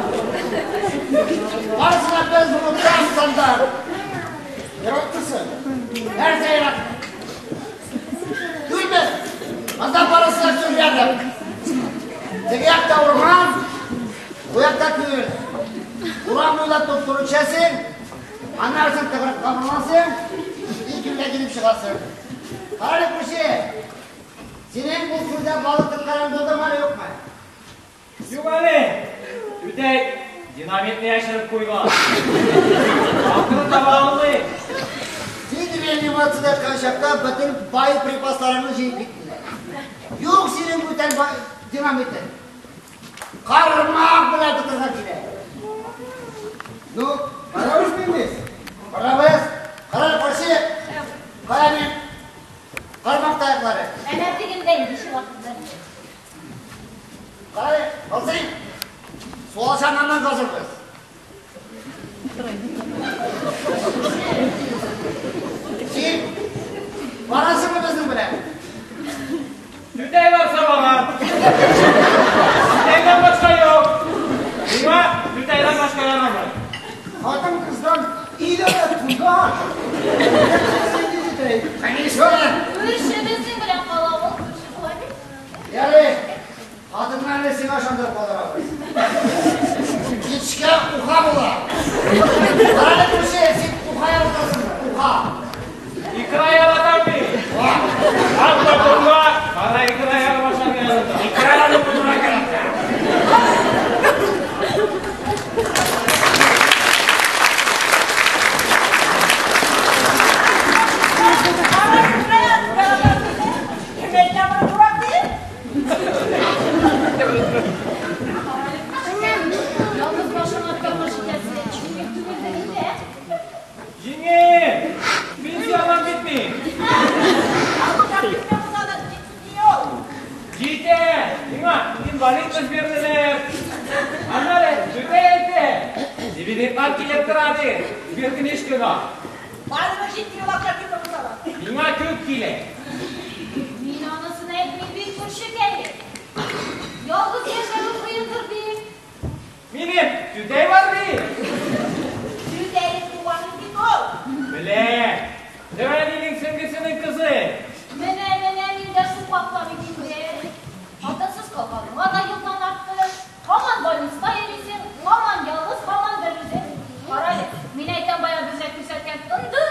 Барысына без онытам сандар. Яраттысың. Нәрсә ярат? Түлме. Анда барысына күл рядом. Теге якта урман, бу якта күл. Урам буйлап туп-туры төшәсең, аннан соң тыгырыкка борыласың, и күлгә килеп чыгасың. Кара әле, күрше, синең бу күлдә балык тотканың булдымы әле, юкмы? Юк әле. Түтәй динамитны яшереп куйган. Акылын таба алмый. Син реанимациядә яткан чакта бөтен боеприпасларыңны җыеп киттеләр. Юк синең бүтән динамитың. Кармак белән тотарга кирәк. Ну, Барабыз мин. барабыз. Кара, күрше. Кара мин. Кармак таяклары. Әнә тегендә инде чыгартты. Кара, алсың. Суалчаннан казырбыз. Син барасыңмы безнең белән? Түтәй барса бара. Түтәйдән башка юк. Миңа түтәйдән башка ярамый. Хатын-кыздан өйдә дә туган. Син дидей. Конечно. Күрше безнең белән кала ул, күрше була бит. Ярый, хатыннарны сиңа ышандырып калдырабыз. Кичкә уха була. Кара, күрше, син уха яратасыңмы? Уха. Икра яратам мин. Атла тонга, кара икра ярым ашарга яратам. Икраны будырга кирәк. Кара Кем әйтә моны дурак дип? Ялгыз башыңа тормыш итәсе. Җиңел түгелдер инде, ә? Җиңел. Пенсия алам бит мин. Акча күпме булса да җитми ул. Җитә. Миңа инвалидность бирделәр. Аннары түтәй әйтте. Дивидендлар килеп тора ди. Сберкнижкага. Барыбер җитми ул акча күпме булса да. Миңа күп килә. Мин анысын әйтмим бит, күршекәем. Ялгыз яшәве кыендыр бит. Минем түтәй бар бит. Түтәең туганың бит ул. Беләм. Дәвәнинең сеңлесенең кызы. Менә, менә мин дә шул хакта бит инде. Хатынсыз калганыңа да елдан артты. Һаман больниста йөрисең, һаман ялгыз, һаман бер үзең. Карале, мин әйтәм бая безгә күрсәткән ындыр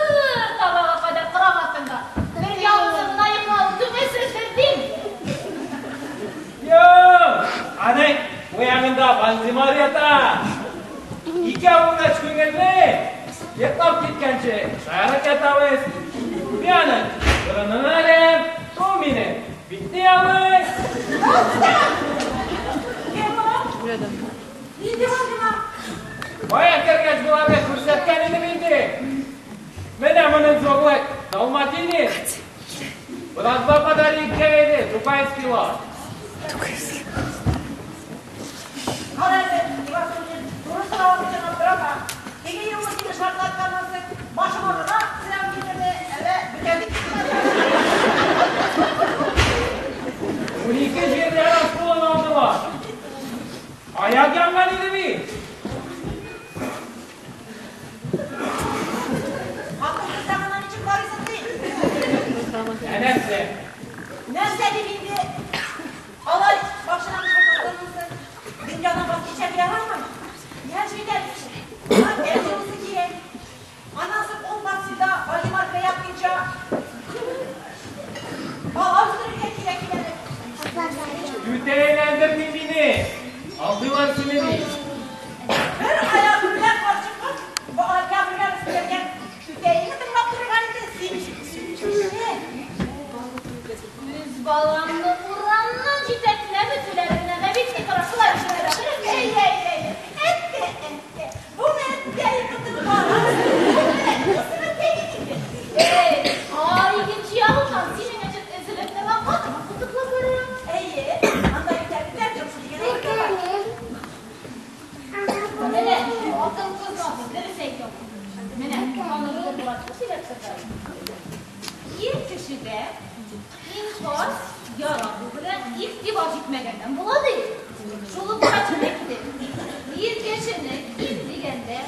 табага кадәр караватыңда. Бер ялгызың гына йоклавы күңелсездер дим. Юк, аның бу ягында Вальдемар ята. Икәү булгач күңелле. Йоклап киткәнче шаярып ятабыз. Мин аның борынын эләм, ул мине битне ялый. Кем ул? Нинди Вальдемар? Бая кергәч боларга күрсәткән идем инде. Менә моның зурлык далматинец. Бразда подарить иткән иде, Тукаевскийлар. Карале, Иван туры соравым өчен аптырама. Теге елны сине шартлатканнан соң башыма гына сынау китерде, әллә бүтәнлек 12 җирдән кулын алдылар. Аяк янган иде бит. Хатын-кыз ягыннан ничек карыйсың син? Ә нәрсә? Нәрсә дип инде? Алай башына шартлатканнан соң дөньядан ваз кичәргә ярамый. Яшь бит әле кеше. Аңа җылысы кирәк. Аннан соң ул таксида Вальдемарга ятканча бала үстерергә кирәк әле. Түтәйләндерми мине. Алдылар сине бит. Бер аягы белән карчыкка кабергә үстергән түтәеңне тыңлап торырга инде син. Үз баламны урамнан җитәкләп үтүләренә дә бик тора шулай эшләр. Әй, әй, әй. Әттә, әттә. Бу әттәй кытын кара. Бу әттәй инде. Эй, ай, икенче ягыннан синең өчен өзелеп торган хатынын култыклап барам. Әйе, анда бит әттә җырчы дигән әйбер бар. Менә хатын-кыз заты дөрес әйтә. Менә аны булат сөйләп торды. Ир кешегә иң хас ярату белән игътибар җитмәгәннән була ди. Шул ук врачын әйтте. Ир кешене ким дигәндә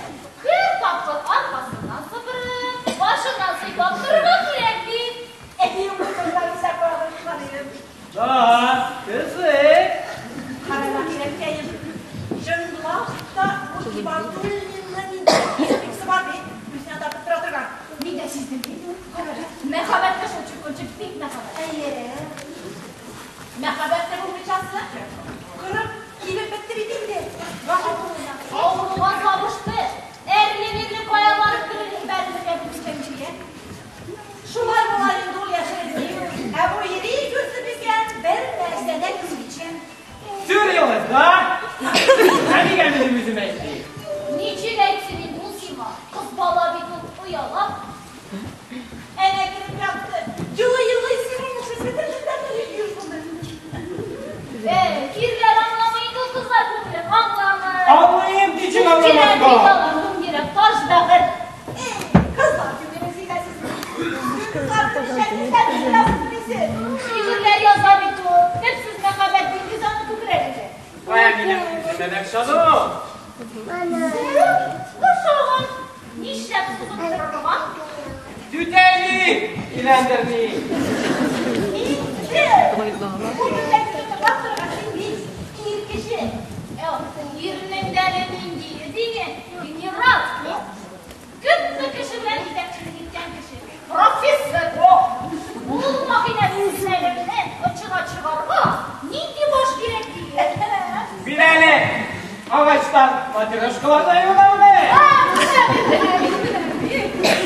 бер тапкыр аркасыннан сыпырып, башыннан сыйпап торырга кирәк бит. Әтием бу кызлар исәп куйган. Да, кызык. Карарга кирәккәем. Чынлап та бу Ибадуллинның инде комплексы бар бит. Үзенә тартып тора торган. Мин дә сиздем бит. Мәхәббәткә шул чүкүнчек бик мәхәббәт. Әйе. Мәхәббәттә булмыйчасы. Кырып килеп бетте бит инде. Вакыт булына. Авыруга сабышты. Әрле-бирле кая барып бәрелергә белмичә кешегә. Шулай була инде ул яшерен. Ә бу ири күрсен микән, бер нәрсәдә күрмичә. Сүр елыз, да? Ә нигә минем үзем әйтми? Ничек әйтсен инде ул сиңа? Кыз бала бит ул ояла. Әнә кереп ятты. Елый-елый синең бөтен. Эй, ирләр аңламый инде ул кызлар күңелен, аңламый. Аңлыйм, ничек Кирәк бит аңламаска? аларның йөрәк, таш бәгырь. Эй, кызлар күңелен сөйләсез. Кызлар белән. Шигырьләр яза бит ул. Төпсез мәхәббәт диңгез аны күкрәгендә. Кая минем үземә дә охшады ул. Ошаган. Нишләп сузып торган? Түтәйли, иләндерми. Инде. Бу көндә тыңлап торырга син бит ир кеше. Ирнең дә әле ниндие диген, генерал. Күпме кеше белән җитәкчелек иткән кеше. Профессор. Ул мәхинәсезләрне очына чыгарга нинди баш кирәк диген. Мин әле агачтан матрешкалар да юдым.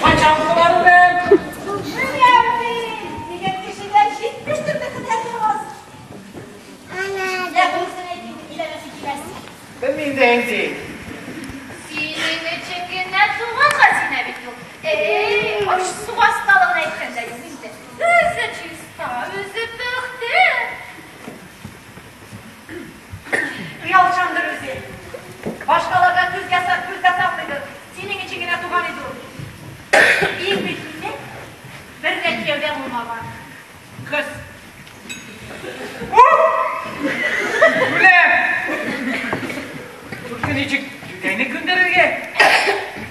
Качалкалар белән. Менә бит, дигән кешедән 70 төрле һөнәр булмас. Лә, бунысын әйтим, иләмәсе килмәс. Белмим дә инде. Синең өчен генә туган хәзинә бит ул. Эй, аш-су осталыгын әйткәндә юк инде. Үзе чиста, үзе пөхтә. Оялчандыр үзе. Башкаларга күз дә булмаган. Кыз. Үләм! Только ничек түтәйне күндерергә?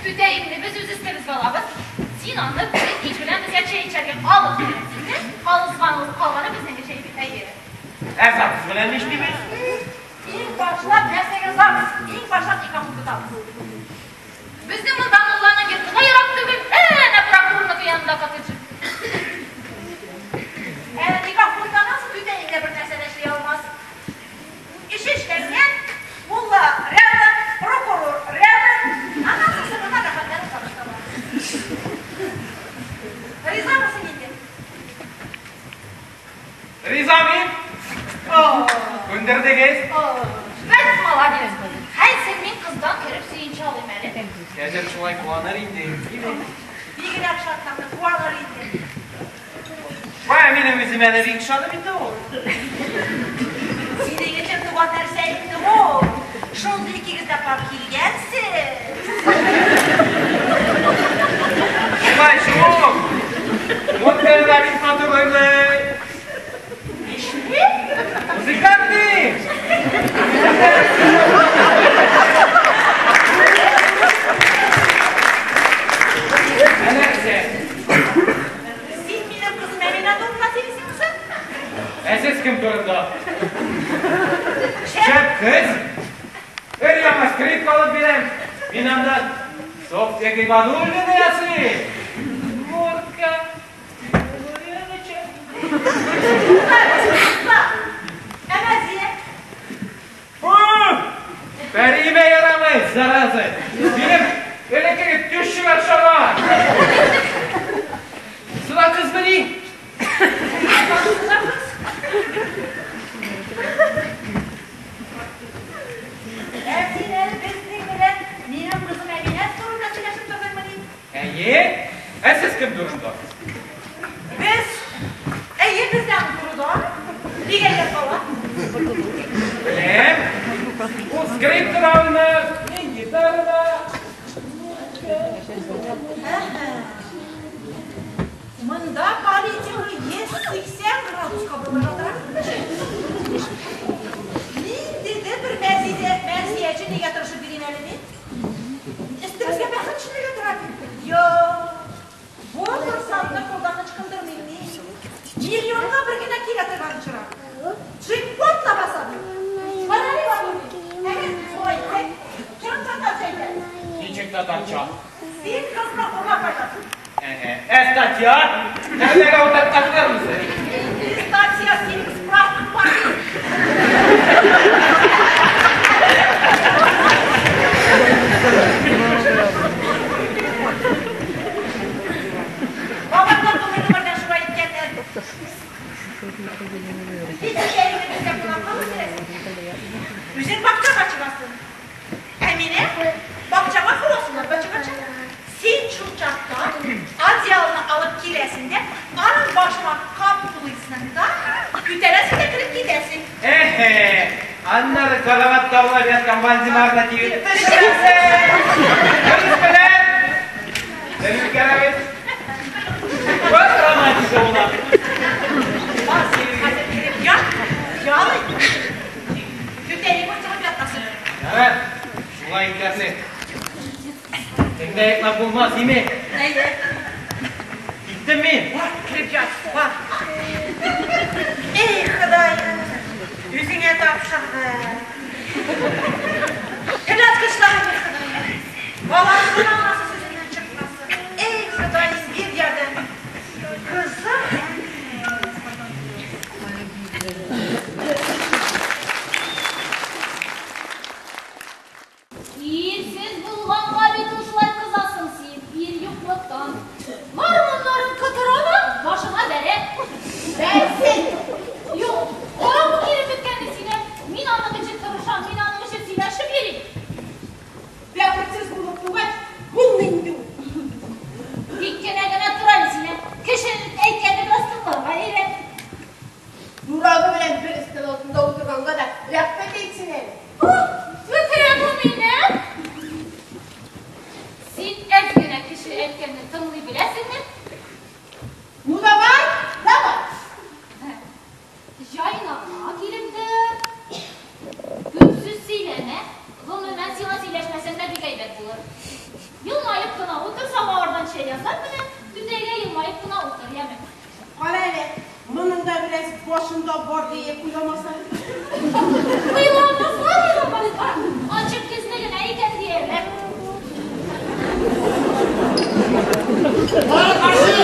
Түтәеңне без үз өстебезгә алабыз. Син аны бер кич белән безгә чәй эчәргә алып киләсең дә, калганы безнең чәй бит. Әйе. Ә загс белән нишлибез? Иң башлап нәрсәгә загс? Иң башлап никах укытабыз. Безнең монда мулланың йорты да ерак түгел. Әнә прокурорныкы янында коттедж. Әле никах укытканнан соң түтәең дә бер нәрсә дә эшли алмас. Эше эшләнгән, мулла рядом, прокурор рядом. Аннан соң сыңына рәхәтләнеп загс табабыз. Ризамысың инде? Риза мин. Күндердегез. Бәс молодец. Хәзер мин кыздан кереп сөенче алыйм әле. Хәзер шулай куаныр инде. Бигрәк шатланды, куаныр инде. Вай, минем үземә дә бик ошады инде ул. Синең өчен туган нәрсә инде ул. Шундый икегез дә пар килгәнсез. Шулай шул. Музыканы да бик матур уйный. Нишли? Музыкант дим. Ә нәрсә? Син минем кызым Әминә турында сөйлисеңме соң? Ә сез кем турында? Шәп кыз. Өр-яңа скрипка алып бирәм. Мин аннан Софья Гыйбадуллина ясыйм. Мурка. Тукта, Ә Мәрзия? Пәриемә ярамый, зараза. Минем элеккеге тещага охшаган. Сыла кызмыни? Сыла кыз. Ә син әле безнең белән минем кызым Әминә турында сөйләшеп тордыңмыни? Әйе. Ә сез кем турында? Без, әйе, без дә аның турыда. Дигәннәр кала. Беләм. Ул скрипкада уйный, мин гитарада. Монда политика 180 градуска борылып ята. Ниндидер бер мәрзидә, мәрзияче нигә тырышып йөрим әле мин? Өстебезгә бәхет төшерергә тора бит. Юк. Бу форсатны кулдан ычкындырмыйм мин. Миллионга бер генә килә торган очрак. Джекпот лабаса бит. Карале, Батуллин. Әгәр шулай итсәк, чын татарча әйтәм. Ничек татарча? Син кызны хурлап кайтасың. Әһә. Ә статья? Нәрсәгә утыртканнар үзе? Статья синең справкаң бар бит. Бабаңнан гомер-гомердән шулай иткәннәр. Син түтәеңне безгә кунакка үстерәсең. Үзең бакчага чыгасың. Әминә бакчага һавасыннан да чыгачак. Син шул чакта одеялны алып киләсең дә, аның башына каплыйсың да, күтәрәсең дә кереп китәсең. Әһә. Аннары караватта аулап яткан Вальдемарны тибеп төшерәсең. Дөрес белән. Дөрес үткәрәбез. Вот романтика була. Бар, хәзер кереп ят, ял ит. Түтәең борчылып ятмасын. Ярар, шулай итәсең. Төнгә йоклап булмас, име? Әйе. Киттем мин. Бар, кереп ят, бар. Эй, Ходаем, үзеңә тапшырдым. Теләткычлары бир, Ходаем. Баласы гына анасы сүзеннән чыкмасын. Эй, Ходаем, бир ярдәм. Кызым, Ирсез булганга бит ул шулай кызасың син. Ир юк башында бар диеп уйламаса. Уйламаслар, уйламаслар. Ачык йөзле генә икән диярләр. Bana karşı!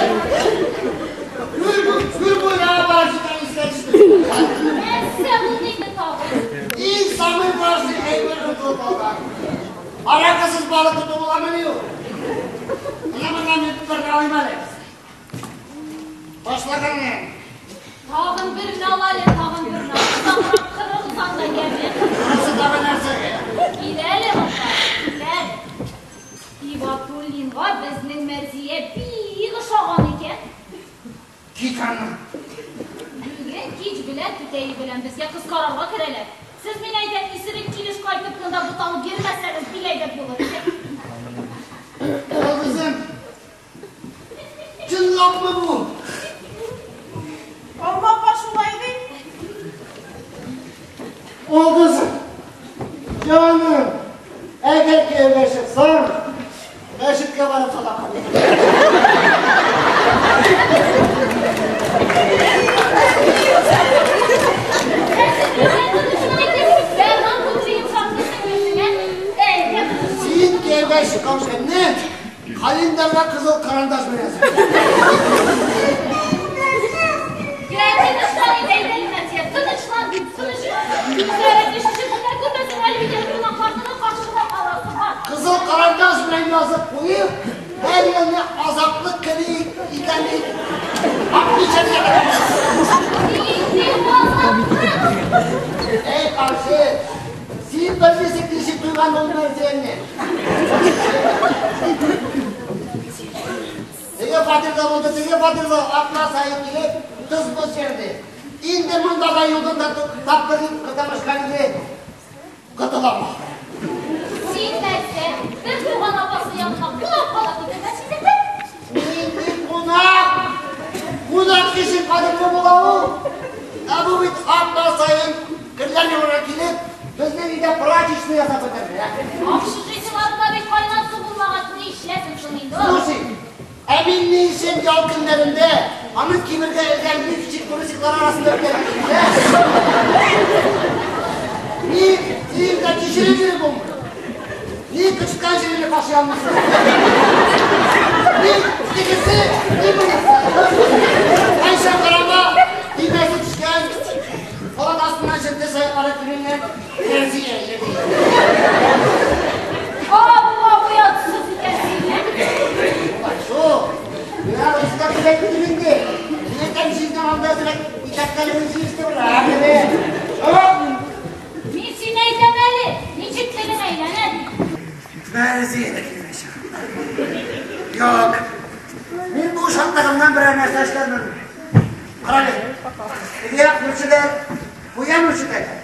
Gül buyrağı var şuradan искә төште. Нәрсә булды инде тагын? İnsanın karşı eyvah tutulup aldı. Alakasız balık tutup bulamıyor. Менә мин тотарга алыйм әле. Башлаган не? Тагын берне ал әле, тагын берне. Озаграк кырылсаң да яме. Монысы тагын нәрсәгә? Кил әле монда, кил әле. Ибатуллинга безнең Мәрзия бик ошаган икән. Кит аннан. Бүген кич белән түтәе белән безгә кыз карарга керәләр. Сез мин әйтәм, исерек килеш кайтып монда буталып йөрмәсәгез, бик әйбәт булыр иде. Кызым, чынлапмы бу? Алма апа шулай ди. Кызым, җаным, әгәр кияүгә чыксаң, мәчеткә барып садака бир. Син кияүгә чыккан көнне календарьга кызыл карандаш бирәсең. Тынычлан инде, әйдә, Мәрзия, тынычлан дип, тынычлан. Күзләреңне шешеп бетәр күрмәсең, әле бит әле кунакларны каршылап аласы бар. Кызыл карандаш белән язып куеп, һәр елны азатлык көне икән дип, отмечать. Нинди азатлык? Эй, каршы, син белмисең ничек туйган ул Мәрзияне. Теге фатирда булды, теге фатирда атна саен килеп, тыз-быз йөрде. Инде монда да юлдан да тапты дип кытамышкан иде. Котылам. Син нәрсә, бер туган апасы янына кунак кала китергән сизелде? Нинди кунак? Кунак кеше кадерле була ул. Ә бу бит атна саен керләр юырга килеп, безнең өйдә прачечный ясап бетерде. Общежитиеларда бит кайнар су булмагач, ни эшләсен соң инде ул? Слушай, ә мин ни өчен ял көннәрендә аның кимергә элгән лифчик трусиклар арасында үткәргәндә? Ни киемдә тишелеп йөреп булмый. Ни кычыткан җиреңне кашый алмыйсың. Ни тегесе, ни монысы. Кайчан карама, төймәсе төшкән, халат астыннан җентес аяклары күренгән Мәрзия йөри. Алла, оятсыз икән син, ә? Улай шул. Менә руска килеп китеп инде. Мин әйтәм, җизнәң анда әзрәк итәкләрен җыештырырак иде. Мин сине әйтәм әле, ничек телең әйләнә дип. Мәрзия дә килмәчәк. Юк. Мин бу шатлыгымнан берәр нәрсә эшләрмен. Карале. Теге як күршеләр, куян үрчетәләр.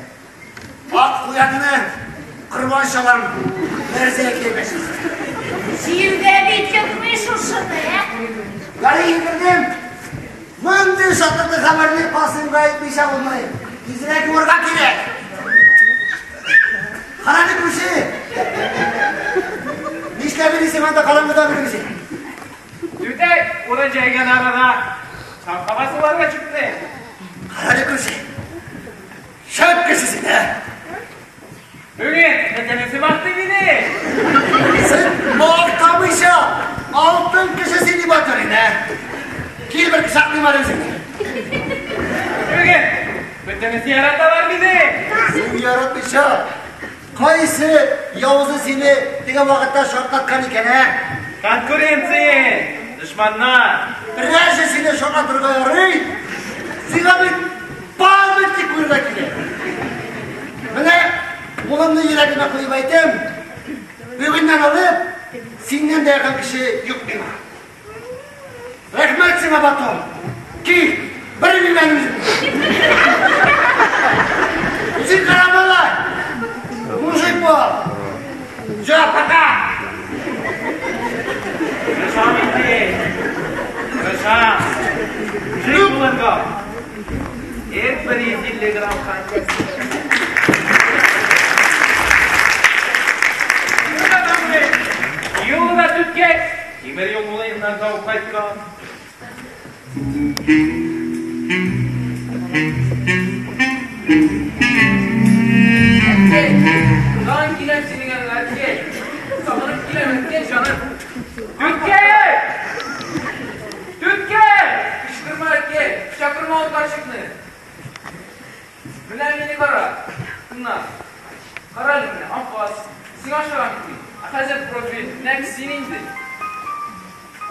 Ак куянны корбан чалам, Мәрзия килмәчәк. Җирдә бит йокмый шушыны, ә? Ярый йөгердем. Мондый шатлыклы хәбәрне Касыймга әйтмичә булмый. Тизрәк юырга кирәк. Карале, күрше. Нишләп йөрисең анда караңгыда бер үзең? Түтәй, урын җәйгән арада чаңка басуларга чыкты. Карале, күрше. Шәп кеше син, ә? Бүген бөтенесе мактый мине. Син мактамыйча алтын кеше син дип атыр инде, ә? Кил бер кочаклыйм әле үзеңне. Бүген бөтенесе яраталар мине. Син яратмыйча, кайсы явызы сине теге вакытта шартлаткан икән, ә? Конкуренция, дошманнар. Берәрсе сине шартлатырга ярый. Сиңа бит памятник куярга кирәк. Менә кулымны йөрәгемә куеп әйтәм, бүгеннән алып, синнән дә якын кеше юк миңа. Рәхмәт сиңа, батон. Ки, бер мин үзем. Үзең кара малай. Мужик бул. Всё, пока. Тырышам инде. Тырышам. Мужик булырга. Эр бер 150 грамм канча. Юлы да түткәч, тимер юл мулаеннан да ук кайткан. Күрдеңме ул карчыкны? Менә мине кара. Тыңла. Кара әле менә, анфас. Сиңа ошаган бит мин. Ә хәзер профиль, нәкъ син инде.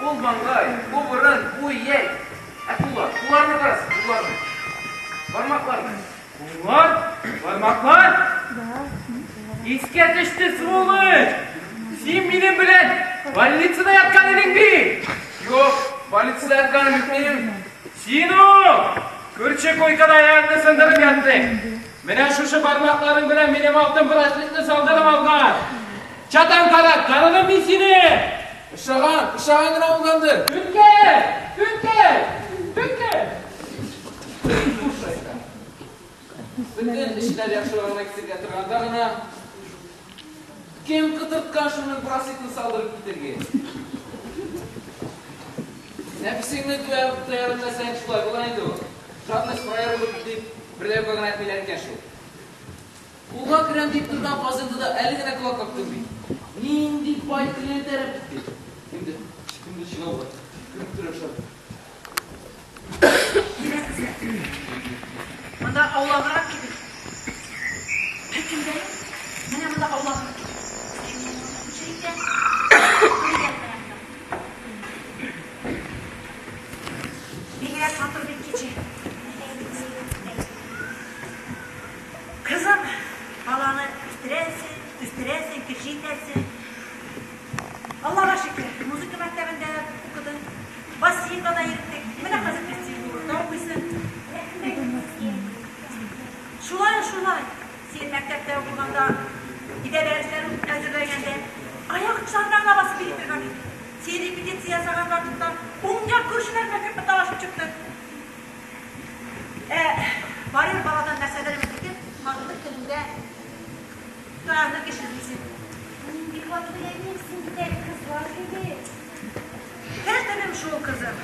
Ул маңгай, бу борын, бу ияк. Ә куллар, кулларны кара син, кулларны. Бармакларны. Куллар, бармаклар. Искә төште, сволочь! Син минем белән больницада яткан идең бит! Юк, больницада ятканым юк минем. Син ул! Күрше койкада аягыңны сындырып яттың. Менә шушы бармакларың белән минем алтын браслетны салдырып алган. Чатан карак, таныдым мин сине! Ошаган, ошаган гына булгандыр. Түнкәй! Түнкәй! Түнкәй! Бу шайтан. Бөтен эшләр яхшылыгына гына китергә торганда гына кем кытырткан шуның браслетын салдырып китергә? Нәфесеңне тыя белмәсәң, шулай була инде ул. Жадность фраер дип бер дә юкка гына әйтмиләр икән шул. Кулга керәм дип торган фазенда да әле генә колак кактым бит. Нинди бай клиент әрәм китте. Кемдер, кемдер чыга бугай. Кереп тора шул. Монда аулаграк кебек. Беркем дә юк. Менә монда аулаграк кебек. Бигрәк матур бит кичә. Кызым, баланы үстерәсең, үстерәсең, кеше итәсең. Аллага шөкер, музыка мәктәбендә укыдың, бассейнда да йөрттек. Менә хәзер Петербургта укыйсың. Шулай, шулай. Син мәктәптә укыганда, өйдә дәресләр әзерләгәндә, аяк очларына гына басып йөри торган идек. Син репетиция ясаган вакытта уң як күршеләр белән талашып чыктык. Ә барыбер баладан нәрсәдер өмет итеп, картлык көнеңдә таяныр кеше эзлисең. Нинди батыр әнием син бит әле кызлар кебек. Тел төбем шул, кызым.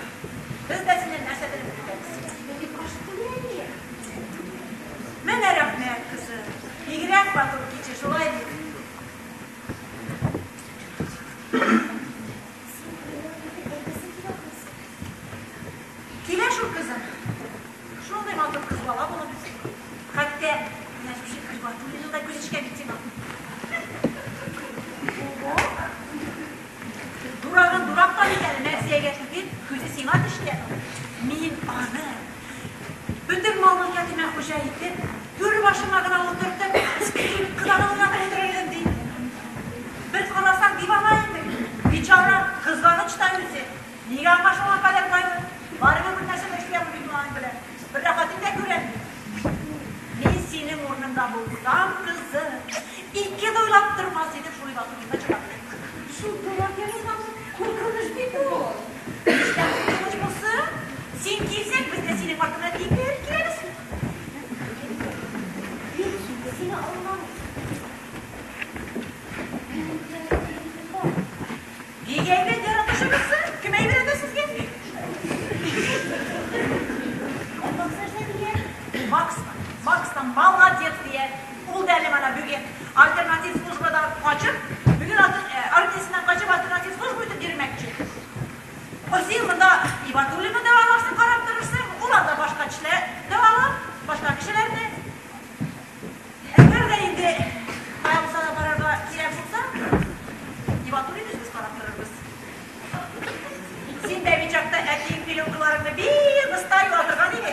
Без дә синнән нәрсәдер өмет итәбез. Мин бик ашыктым, әни. Менә рәхмәт, кызым. Бигрәк матур кичә, шулай бит. Син уйлап итеп әйтәсең килә, ахрысы. Килә шул, кызым. Шундый матур кыз бала булып үсте. Хәтта менә шушы Ибатуллинның да күзе төшкән бит сиңа. Ого! Дурагын дурак та бит әле, Мәрзиягә түгел, күзе сиңа төште. Мин аны бөтен мал-мөлкәтемә хуҗа итеп, түр башыма гына утыртып, скрипкада гына уйнатып утырыр идем, ди. Бер карасаң, дивана инде. Бичара, кызганыч та үзе. Нигә аңа шуңа кадәр байлык? Барыбер бер нәрсә дә эшли алмый бит ул аның белән. Бер рәхәтен дә күрәм бит. Мин синең урыныңда булсам, кызым, ике дә уйлап тормас идем, шул Ибатуллинга чыгар идем. Шул дурак яныннан куркыныч бит ул. Нишләп куркыныч булсын? Син килсәң, без дә синең артыңнан тибеп киләбез. Мин сине аңламыйм. Минем белән егетем бар. Бик әйбәт яратышыгызсың. Кем әйбәт әйтә сезгә? Ә Макс нәрсә дия? Максмы? Макстан молодец дия. Ул да әле менә бүген альтернатив службадан качып, бүген армиясеннән качып альтернатив служба үтеп йөрмәкче. О, син монда Ибатуллинны дәваларсың, карап торырсың, ул анда башка кешеләр дәвалар, башка кешеләрне. Әгәр дә инде кая булса да барырга кирәк булса, Ибатуллин үзебез карап торырбыз. Син дә бит чакта әтиең пеленкаларыңны бик оста юа торган иде.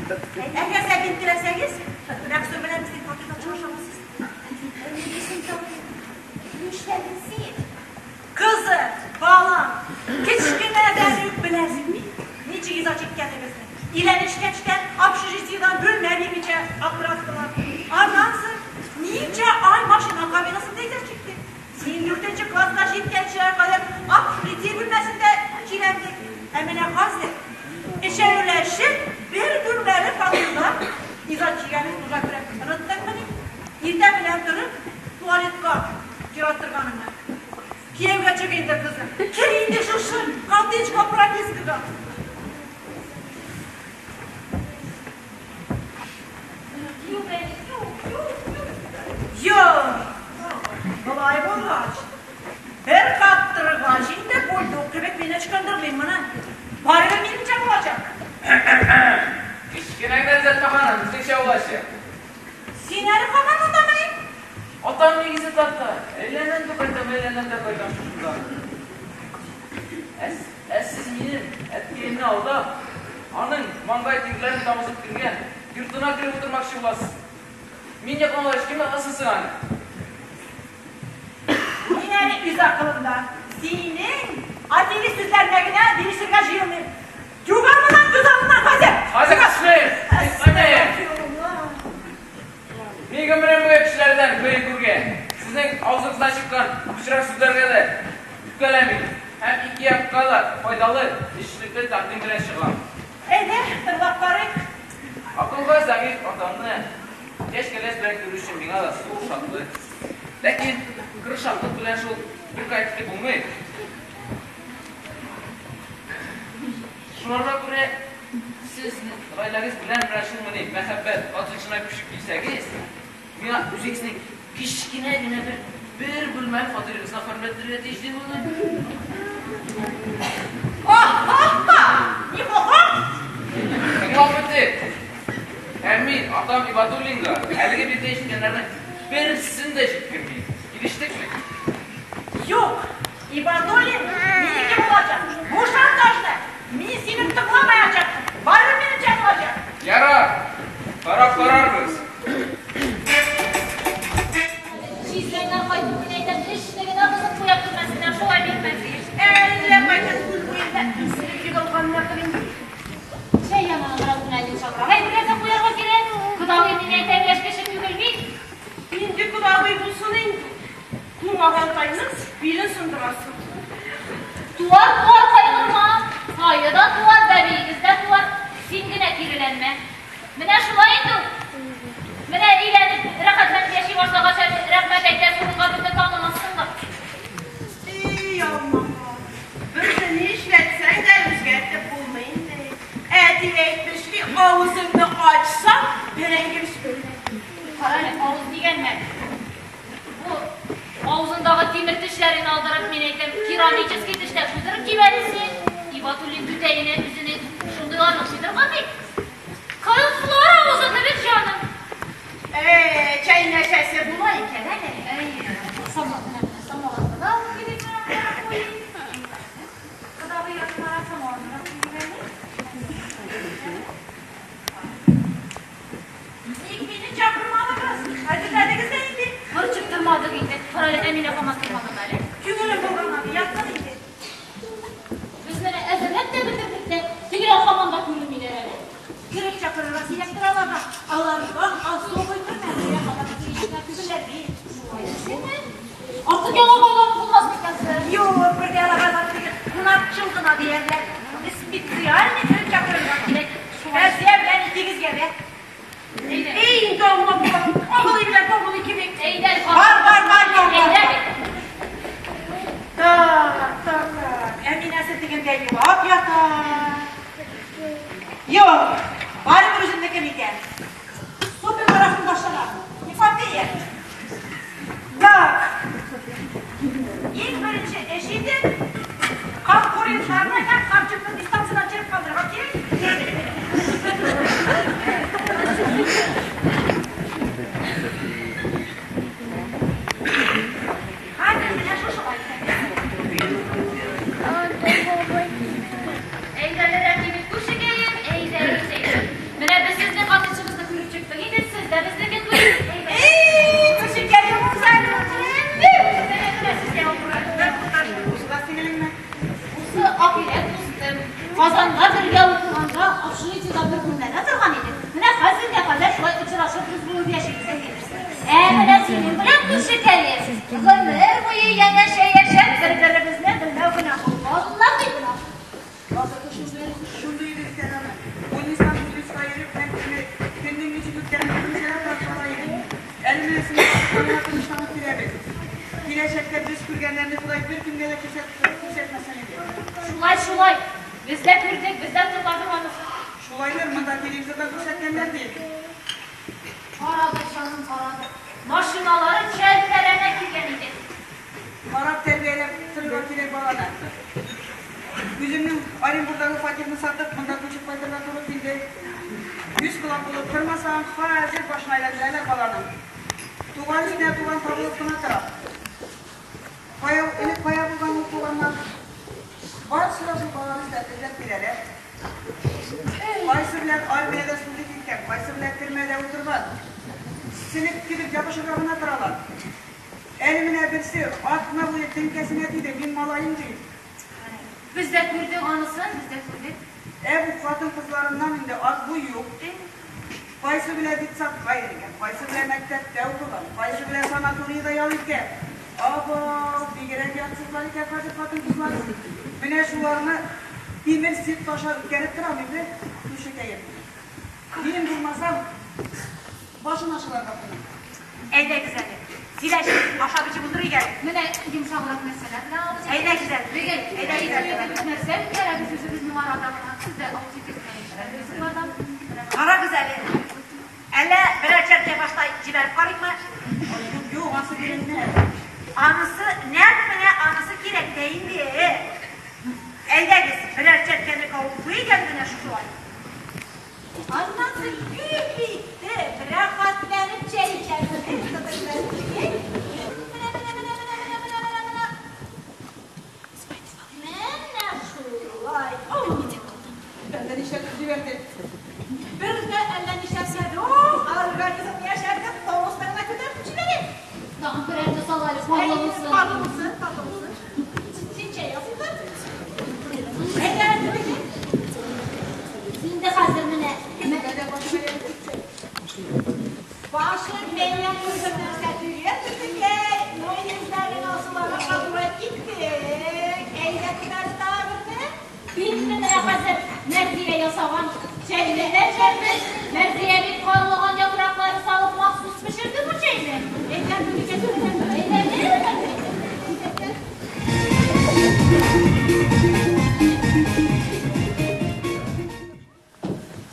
Әгәр дә бик теләсәгез, Мәксүм белән безнең фатирда чыгыша аласыз. Ә син тагын нишләдең син? Кызым, балам, кечкенәдән үк беләсең бит, ничек иза чиккәнебезне. Өйләнешкәчтән общежитиедан бүлмә бирмичә аптыраттылар. Аннан соң ничә ай машина кабинасында иза чиктек. Син дүртенче класска җиткәнче кадәр общежитие бүлмәсендә чиләндек. Ә менә хәзер өчәүләшеп бер бүлмәле фатирда иза чигәбез, нужа күрәбез. Оныттыңмыни? Иртә белән торып, туалетка чираттырганыңны. Кияүгә чык инде, кызым. Кер инде шушы коттеджка пропискага. Юк әле, юк, юк, юк. Юк, болай булгач, бер каптыргач инде бульдог кебек мин ычкындырмыйм моны. Барыбер минем чакма. булачак. Син әле һаман мондамы? Атам нигезе тарта. Әйләнәм дә кайтам, әйләнәм дә кайтам шушында. Ә сез минем әткәемне алдап, аның маңгай тирләрен тамызып кергән йортына кереп утырмакчы буласыз. Мин якламагач, кем якласын соң аны? Мин әле үз акылымда. Синең әтиле сүзләренә генә бирешергә җыенмыйм. Югал моннан, күз алдымнан хәзер! Хәзер төшмәем! Кайтаем! Мин гомерем буе кешеләрдән бер күргән. Сезнең авызыгыздан чыккан пычрак сүзләргә дә үпкәләмим. Һәм ике якка да файдалы эшлекле тәкъдим белән чыгам. Әйдә, тыңлап карыйк. Акылга зәгыйфь атамны яшь кәләш белән күрү өчен миңа да зур шатлык. Ләкин кыры шатлык белән шул бер кайтып булмый. Шуңарга күрә сез гаиләгез белән менә шул моны мәхәббәт коттеджына күчеп килсәгез, миңа үзегезнең кечкенә генә бер бүлмәле фатирыгызны хөрмәтләргә тиеш дип уйлыйм. Ха-ха-ха! Ни хо-хо? Тыңлап бетер. Һәм мин атам Ибадуллинга әлеге бездә ишеткәннәрнең берсен дә җиткермим. Килештекме? Юк, Ибадуллин минеке булачак. Бу шантажны мин синең тыңламаячакмын. Барыбер минемчә булачак. Ярар, карап карарбыз. Чизгәннән кайтып мин әйтәм, эшне генә бозып куя күрмәсеннәр, шулай бирмәс. Әллә кайчан күл буенда исереп егылганнардыр инде. Чәй янына бераз гына йомшаграк әйберләр дә куярга кирәк. Кодагый мин әйтәм, яшь кеше түгел бит. Инде кодагый булсын инде. Тумаган тайның билен сындырасың. Туар, туар кайгырма. Тае да туар, бәбиегез дә туар. Син генә киреләнмә. Менә шулай инде ул. Менә өйләнеп, рәхәтләнеп яши башлагач, әле рәхмәт әйтәсе урынга безне танымассың да. Эй, Аллаһым, безне ни эшләтсәң дә үзгәртеп булмый инде. Әти әйтмешли, авызыңны ачсаң, бәрәңге пешерә. Кара әле, авыз дигәнме? Бу авызындагы тимер тешләрен алдырып, мин әйтәм, керамический тешләр куйдырып җибәрде син. Ибатуллин түтәенә үзенең шундыйларны куйдырган бит. Кызлар авызы кебек җаным. Чәй нәрсәсе була икән әле. Әй, самавырны да алып килеп куйыйм. Кодагый янына самавырны да куеп җибәрик. Ник мине чакырмадыгыз? Хәзерләдегез дә инде. Борчып тормадык инде. Кара әле, Әминә һаман тормадың әле. Күңелем булганнан яттым инде. Без менә әзерләп тә бетердек тә, тегеләр һаман да күренмиләр әле. Кереп чакырырга кирәктер аларга. Аларга особый хөрмәт. Алар кешеләр түгелләр бит. Шулай дисеңме? Артык ялагайланып булмас микән соң? Юк, бер дә ялагайланып түгел. Кунакчыл гына диярләр. Специально кереп чакырырга кирәк. Фәүзия белән икегезгә дә. Әйдә. Эй, инде алла Абылый белән Табылый кебек. Әйдә, Бар, бар, бар, бар, бар. Әйдә. Так, так, так. Әминәсе тегендә елап ята. Юк, барыбер үземнеке микән. Супер марафон башлана. Эпопея. Так. Иң беренче эш инде конкурентларны һәм компьютер дистанциядан чыгып калдырырга кирәк. Хәзер менә шушылай. Әйдә, рәхим ит, күршекәем, әйдә, әйдә. Менә без сезнең коттеджыгызны күреп чыктык инде, сез дә безнекен күрегез. Әйдә. Эй, күршекәем, узайлы. Менә сезгә утыра. Бусы ахирәт дустым. Казанга бергә укыганда общежитиедә бер бүлмәдә торган идек. Менә хәзергә кадәр шулай очрашып без булып яшибез инде. Ә менә синең белән күршекәем, гомер буе янәшә яшәп, бер-беребезне белмәү генә валлаһи гөнаһ. Шундый иде икән аны. Больницадан больницага йөреп, һәм көннең ничек үткәнен белмичә тартыла идек. Әле менә синең аркаңа тынычланып киләбез. Киләчәктә без күргәннәрне Ходай беркемгә дә күрсәтмәсен иде. Шулай, шулай. Без дә күрдек, без дә тыңладык анысын. Шулайдыр, монда телевизорда күрсәткәннәр ди. Карады, җаным, карады. Машиналары челпәрәмә килгән иде. Карап тәрбияләп торырга кирәк баланы. Үземнең Оренбургтагы фатирны сатып, монда күчеп кайтырга туры килде. Йөз колак Сак булып тормасаң, хәзер башын әйләндерәләр баланың. Туган өстенә туган табылып кына тора. Кая, элек кая булган ул туганнар? Барысы да шул баланы эзләп, эзләп киләләр. Кайсы белән армиядә служить иткән, кайсы белән төрмәдә утырган. Сенек кебек ябышырга гына торалар. Әле менә берсе атна буе теңкәсенә тиде, мин малаем ди. Без дә күрдек анысын, без дә күрдек. Ә бу хатын-кызларыннан инде отбой юк. Кайсы белән детсадка йөргән, кайсы белән мәктәптә укыган, кайсы белән санаторийда ял иткән. Абау, бигрәк ятсызлар икән хәзер хатын-кызлар. Менә шуларны тимер сетка аша үткәреп торам инде, күршекәем. Мин булмасам, башын ашалар хатынның. Әйдәгез әле, сөйләшик, ашап эчеп утырыйк әле. Менә йомшаграк нәрсәләр белән авыз Әйдәгез әле, Бүген әйдәгез әле. Нәрсә үткәрәбез үзебезнең арада гына. Сез дә авыз итеп шулардан. Карагыз әле. Әллә берәр чәркә башта җибәреп карыйкмы? Юк, юк, ансы кирәкмәс. Анысы, нәкъ менә анысы кирәк тә инде. Әйдәгез, берәр чәркәне кабып куйыйк әле менә шушылай. Аннан соң күп итеп, рәхәтләнеп чәй эчәрбез. Менә, менә, менә, менә, менә, менә, менә, менә. Менә шулай. Әллә нишләтеп җибәрде. Бер дә әллә нишләтмәде. О, организм яшәртеп, тонустан гына күтәреп җибәрә. Тагын берәр сал әле, парлы булсын. Парлы булсын, парлы булсын. Син чәй ясыйсың? Әйдә, әйдә. Инде хәзер менә. Башын бәйләп куйдым нәрсә түгел, бөтенләй. Ну, йөзләрен асыларга кабул киттек. Әйдә, күтәреп тагы берне. Бик менә хәзер Мәрзия ясаган чәйне эчәрбез. Мәрзия бит карлыган яфраклары салып махсус пешерде бу чәйне. Әйдә, әйдә, Әйдә, әйдә.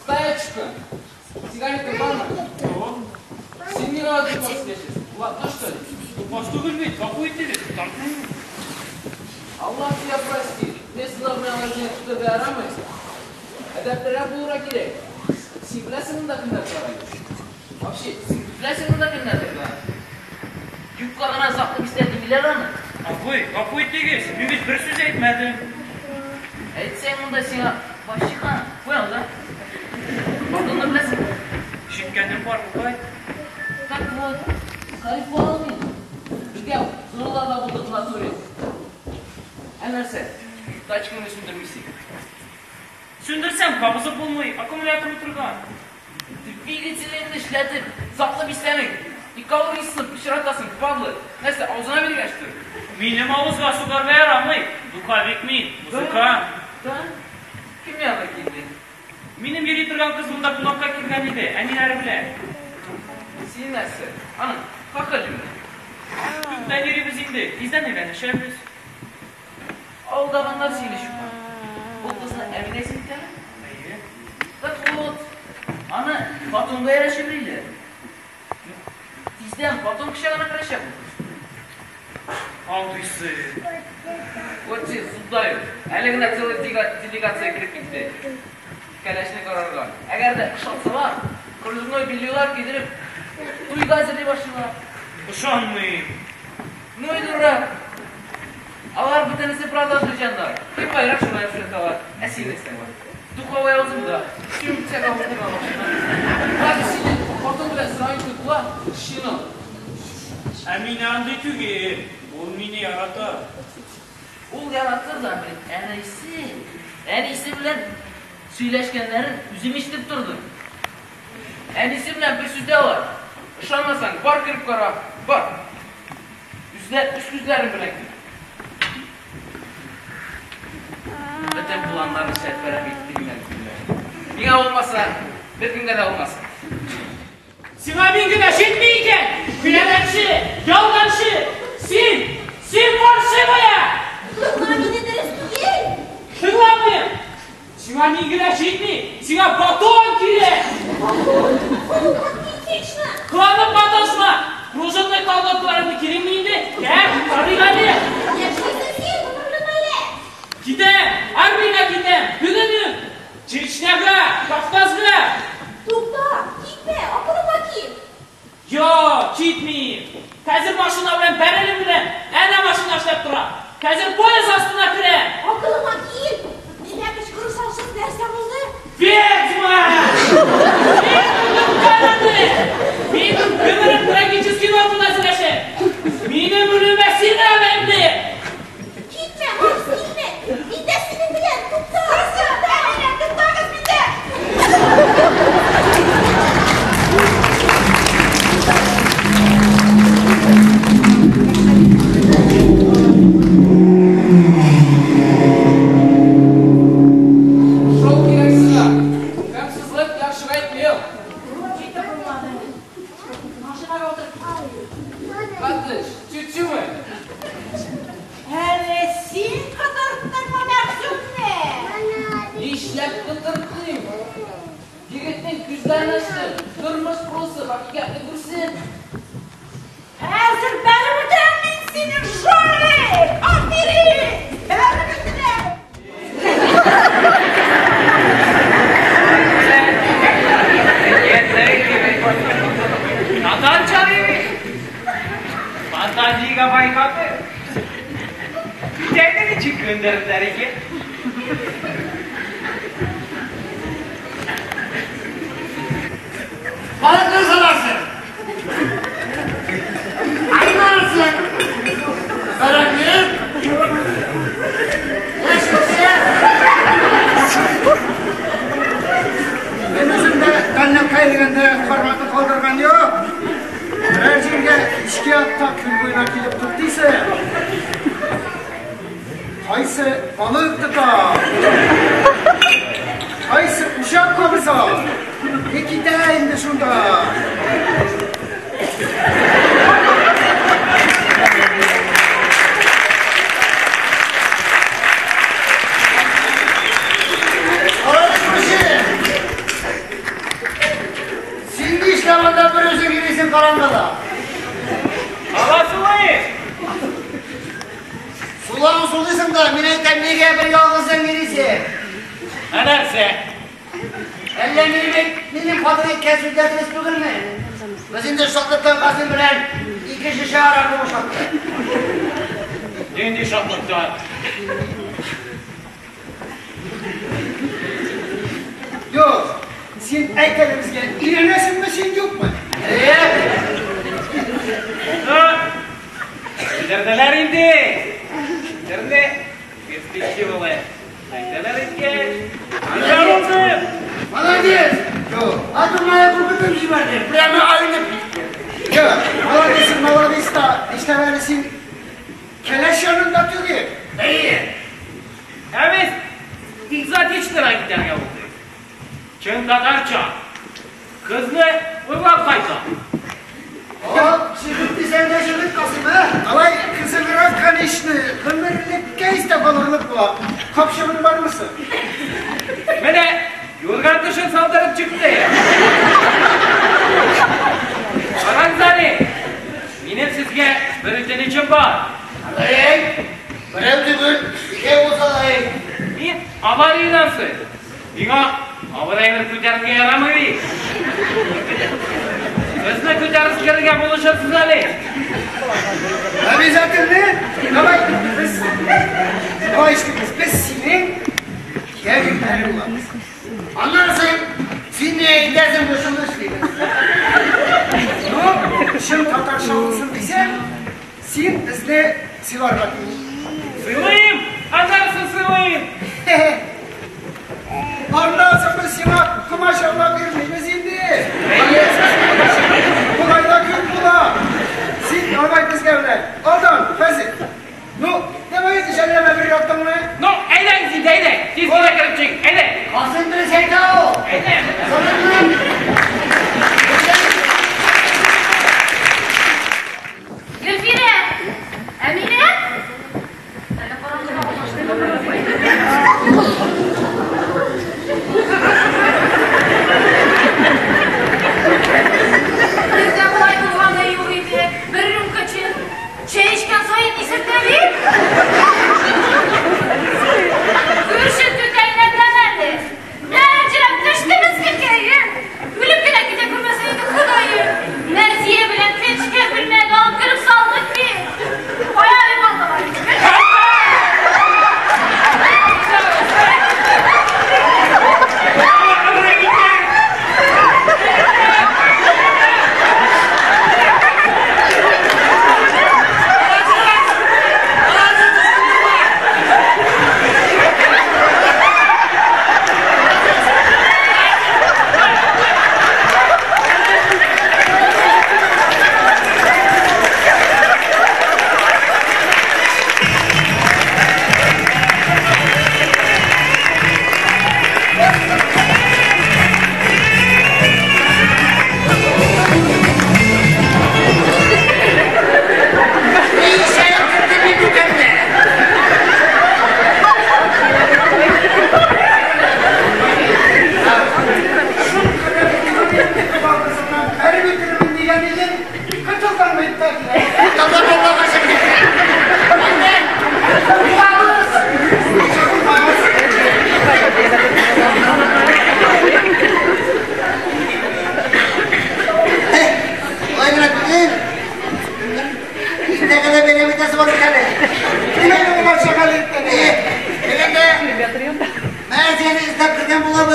Стаечка, сигареты бармы? Син миңа тупас яшисең. Ладно, что ли? Тупас түгел бит, гафу итегез. Тартмыйм. Аллаһ тебя простит. Мен сынау белән аларны тотырга ярамый. Әдәплерәк булырга кирәк. Син беләсең монда кемнәр тора? Вообще, син беләсең монда кемнәр тора? Юкка гына затлы кешеләр димиләр аны. Абый, гафу итегез. Мин бит бер сүз әйтмәдем. Әйтсәң монда сиңа вообще хана. Понял, да? Батонны беләсең. Ишеткәнем бар, бабай. Так вот, кайфовал мин. Безгә зоналарда булдык в натуре. Ә нәрсә? Тачкаңны сүндермисең. Сүндерсәм, кабызып булмый, аккумулятор утырган. Двигателеңне эшләтеп, затлы бисләмең. Экологиясен пычратасың, падла. Нәрсә, авызына биргәч тор. Минем авызга сугарга ярамый. Духовик мин, музыкант. Да? Кем янына килде? Минем йөри торган кыз монда кунакка килгән иде, әниләре белән. Син нәрсә? Аның хакы. Күптән йөрибез инде, тиздән өйләнешәбез. Алдаганнар сине шука. Ул кызны Әминәсең икән? Әйе. Так вот, аны батонга ярәшеп бирде. Тиздән батон кочагына керәчәк бу кыз. Андыйсы. Вот син зубдаю. Әле генә целый делегация килеп китте. Кәләшне карарга. Әгәр дә ошатсалар, кружевной бельелар кидереп, туйга әзерли башлыйлар. Ышанмыйм. Ну и дурак. Алар бөтенесе продажный җаннар. Кем байрак шулай ошаталар. Ә син нәрсә бар? Духовой авызыңда. Чүмчәк авызыңа башына. Хәзер сине хатын белән сорайын тотыла, щенок. Ә мин андый түгел. Ул мине ярата. Ул яратыр да, блин, әнисе. Әнисе белән сөйләшкәннәрен үзем ишетеп тордым. Әнисе белән бер сүздә алар. Ышанмасаң, бар кереп кара, бар. Үзләр, үз күзләрең белән күр. Бөтен планнарны шәлперәп итте димәк. Миңа булмаса, беркемгә дә булмас. Сиңа мин генә җитми икән. Хыянәтче, ялганчы. Син, син фальшивая. Тыңла мине дөрес түгел. Тыңламыйм. Сиңа мин генә җитми. Сиңа батон кирәк. Вечно. Кыланып маташма. Кружевной колготкаларыңны кирәкме инде? Ә, карыйк әле. Яшисең син, гомерлек әле. Китәм, армиягә китәм. Бүген үк. Чечняга, Кавказга. Тукта. Юк, китмим. Хәзер машина белән бәрелем белән, әнә машина эшләп тора. Хәзер поезд астына керәм. Акылыңа кил. Нигә кычкырышасың, нәрсә булды? Ведьма! Мин үтердем аны! Минем гомерем трагический нотада сөйләшә. Минем үлемә син гаепле. Китмә, Макс, китмә. Мин дә синең белән. Тукта. Әминә, туктагыз миндә. Шул кирәк сиңа. Гамьсезлек яхшыга әйтми ул. Җитеп булмады. Машинага утырып китте. Катыш, тютюме. Әле син котырттыңмы Мәгъсүмне? Нишләп котыртыйм? Егетнең күзләрен ачты. Тормыш просы, хакыйкатьне күрсен. Хәзер бәреп үтерәм мин сине, Жорик! Аферин! Бәреп үтерәм! Татарча дибез. Фантазиягә бай хатын. Бүтәнне ничек көндерделәр икән? Балыкны саласың. Айнарсың. Бәрәңге. Яшелчә. Мин үзем дә тәннәккә әйләгәндә кармакны калдырган юк. Берәр җиргә эчке якта күл буена килеп туктыйсы. Кайсы балык тота? Кайсы учак кабыза? И китә инде шунда. Караш күрше. Син нишләп анда бер үзең йөрисең караңгыда? Һава сулый. Сулавын сулыйсың да, мин әйтәм, нигә бер ялгызың йөрисең? Ә нәрсә? Әллә минем хатын әйткән сүзләр дөрес түгелме? Без инде шатлыктан Касыйм белән ике шешә аракы бушаттык. Нинди шатлыктан? Юк, син әйт әле безгә, өйләнәсеңме син юкмы? Әйе. Ну, белдерделәр инде. Төрле перспективалы әйтәләр икән. Анда булды. Молодец! Юк. А то моя куркытып җибәрде. Прямо айнып китте. Юк, молодец, молодец та. Нишләп әле син кәләш янында түгел? Әйе. Ә без экзотичныйрак итәргә булдык. Чын татарча. Кызны урлап кайтам. Оп, чыгып дисәң дә чыгып Касыйм, ә? Алай кызыграк, конечно, гомерлеккә истә калырлык була. Капчыгың бармысы? Менә юрган тышын салдырып чыкты. Карагыз әле. Минем сезгә бер үтенечем бар. Әй, берәү түгел, икәү булса да әй. Мин авариядән соң. Миңа авыр әйбер күтәрергә ярамый бит. Кызны күтәреп керергә булышырсыз әле. Обязательно. Давай, без, давай ишетегез, без синең киявең булабыз. Аннан соң син ни әйтәсең, без шуны эшлибез. Ну, чын татарча булсын дисәң, син безне сыйларга тиеш. Сыйлыйм, аннан сыйлыйм. Аннан соң без сиңа комачаулап йөрмибез инде. Болай да күп була. Син давай безгә белән. Алдан, хәзер. Ну, давай инде жәлләмә бер яктыңны. Ну, әйдәгез инде, әйдә. Тиз генә кереп чык, әйдә. Касыйм дөрес әйтә ул. Әйдә. Гөлфирә! Әминә! Әллә караңгыда алмаштырып.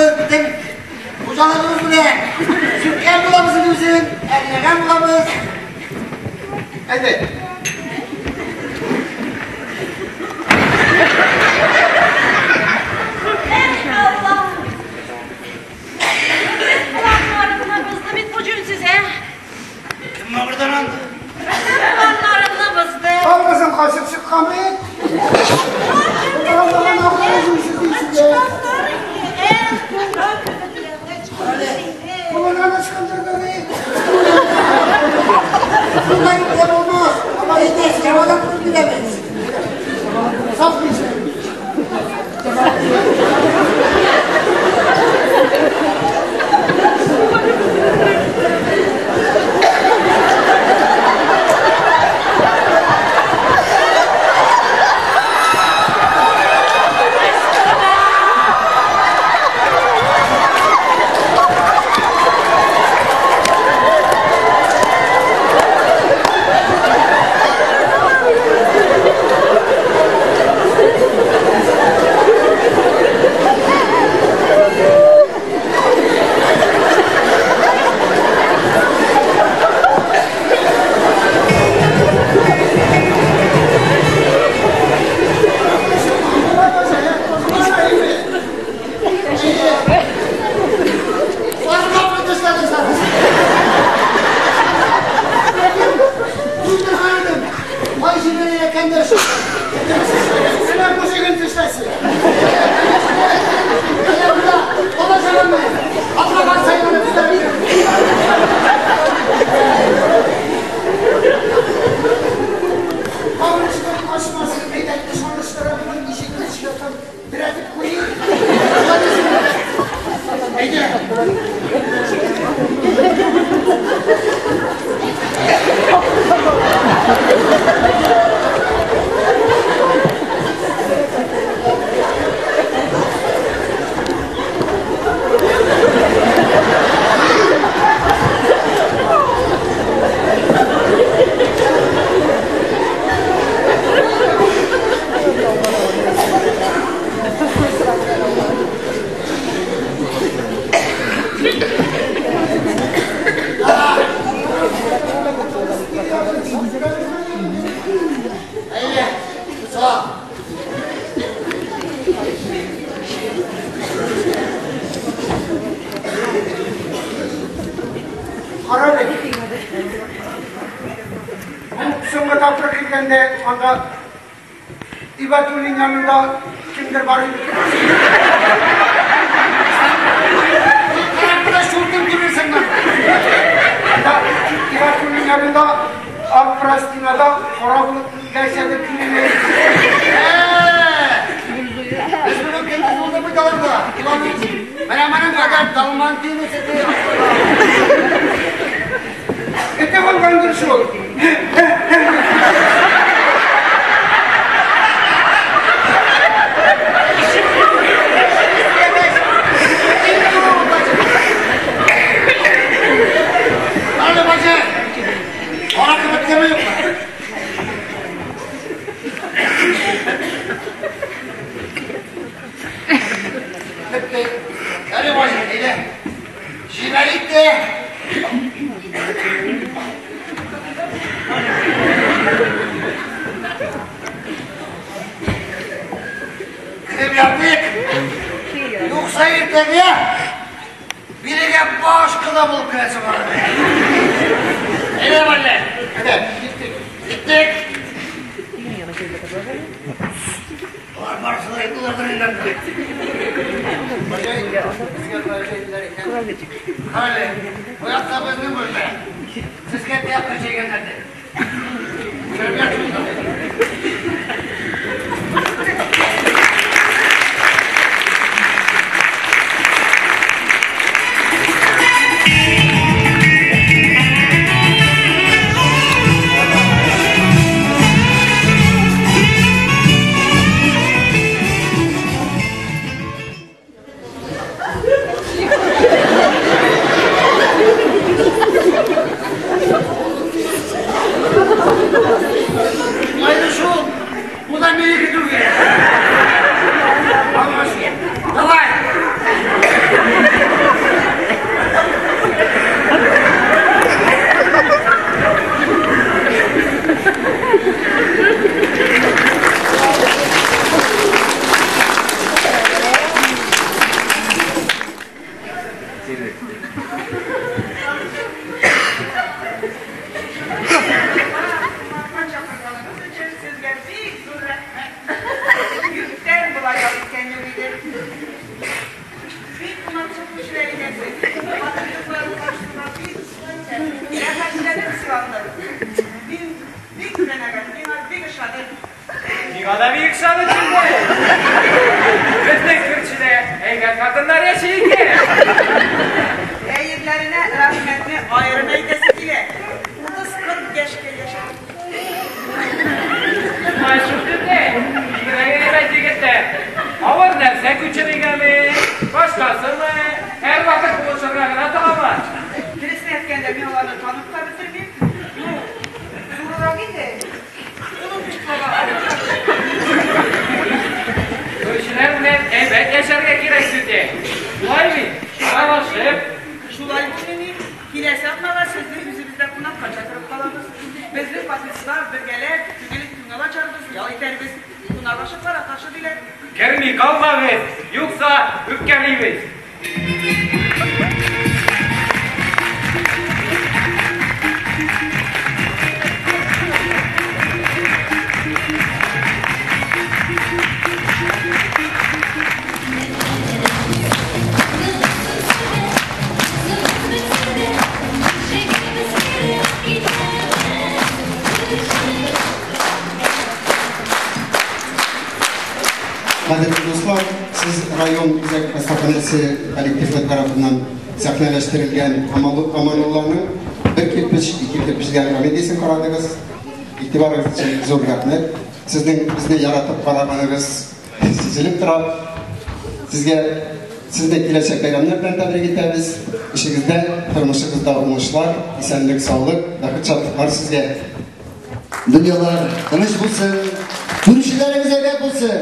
булабыз, бөтен хуҗалыгыбыз белән. Сүткән булабыз үзен, әрләгән булабыз. Әйдә. Ey Allah'ım! Bütün planlarını bozdu bit bu cünsüze. Кем мыгырдан анда? Bütün planlarını bozdu. Al kızım kaçıp çıkkan bit. Allah'ın aklına cünsüz değilsin ya. Çıkanlar inde, en turan köpeklerine çıkanlar inde. Ulan ana çıkandırdı bit. Bundan güzel olmaz. Ama yeter, cemaat bunu bilemez. Saf bir şey. Соңгы тапкыр килгәндә анда Ибатуллин янында кемдер бар иде. Караңгыда шуртын күрерсең. Анда Ибатуллин янында ак простинада кара булып нәрсәдер күренә. Без моны кем булды бит аларда? Менә моның кадәр Далмантин үсете. Эте булгандыр шул. Alo bacı. Ona kıvırt deme yok. Bitti. Alo bacı, eyle. Jibelik de. Kırım yaptık. Yoksa ertege biriga bosh qila bo'lib kirasan mana. Eyle bacı. Hadi gittik. Gittik. Ular barısını ayttılardır inlerdi. Bacı bizga tayyorlar ekan. Hali, bu yoqda bizning bo'lma. Sizga teatr cheganlardi. Ko'rib yotibmiz. Mayda şu. Кунакка чакырганыгыз өчен сезгә бик зур рәхмәт. Күптән болай ял иткән юк иде. Бик кунакчыл кешеләр икәнсез. Хатын-кызлар каршында бик рәхәтләнеп сыландым. Мин бик канәгать, миңа бик ошады. Миңа да бик ошады инде. Безнең күршедә әйбәт хатыннар яши икән. Ә ирләренә рәхмәтне аерым әйтәсе килә. 30-40 яшькә яшәдек. Шулай шул түти. Бигрәк әйбәт егетләр. Авыр нәрсә күчерергәме, башкасымы, һәрвакыт булышырга гына торалар. Дөресен әйткәндә, мин аларны танып та бетермим. Ну, зуррак инде. Кулын кочакларга авыррак. Күршеләр белән әйбәт яшәргә кирәк түти. Шулай бит? Аралашып. Шулай булмыйни? Киләсе атнага сезне үзебездә кунакка чакырып калабыз. Безнең хатын-кызлар бергәләп күңел күңел ачарбыз, ял итәрбез. Кунак ашы кара каршы диләр. Керми калмагыз, юкса үпкәлибез. Кадерле дуслар, сез район үзәк хастаханәсе коллективы тарафыннан сәхнәләштерелгән Аманулланың Бер кирпеч, ике кирпеч дигән комедиясен карадыгыз. Игътибарыгыз өчен зур рәхмәт. Сезнең безне яратып караганыгыз сизелеп тора. Сезгә сезне киләчәк бәйрәмнәр белән тәбрик итәбез. Эшегездә, тормышыгызда уңышлар, исәнлек, саулык, бәхет, шатлыклар сезгә. Дөньялар тыныч булсын, күршеләрегез әйбәт булсын.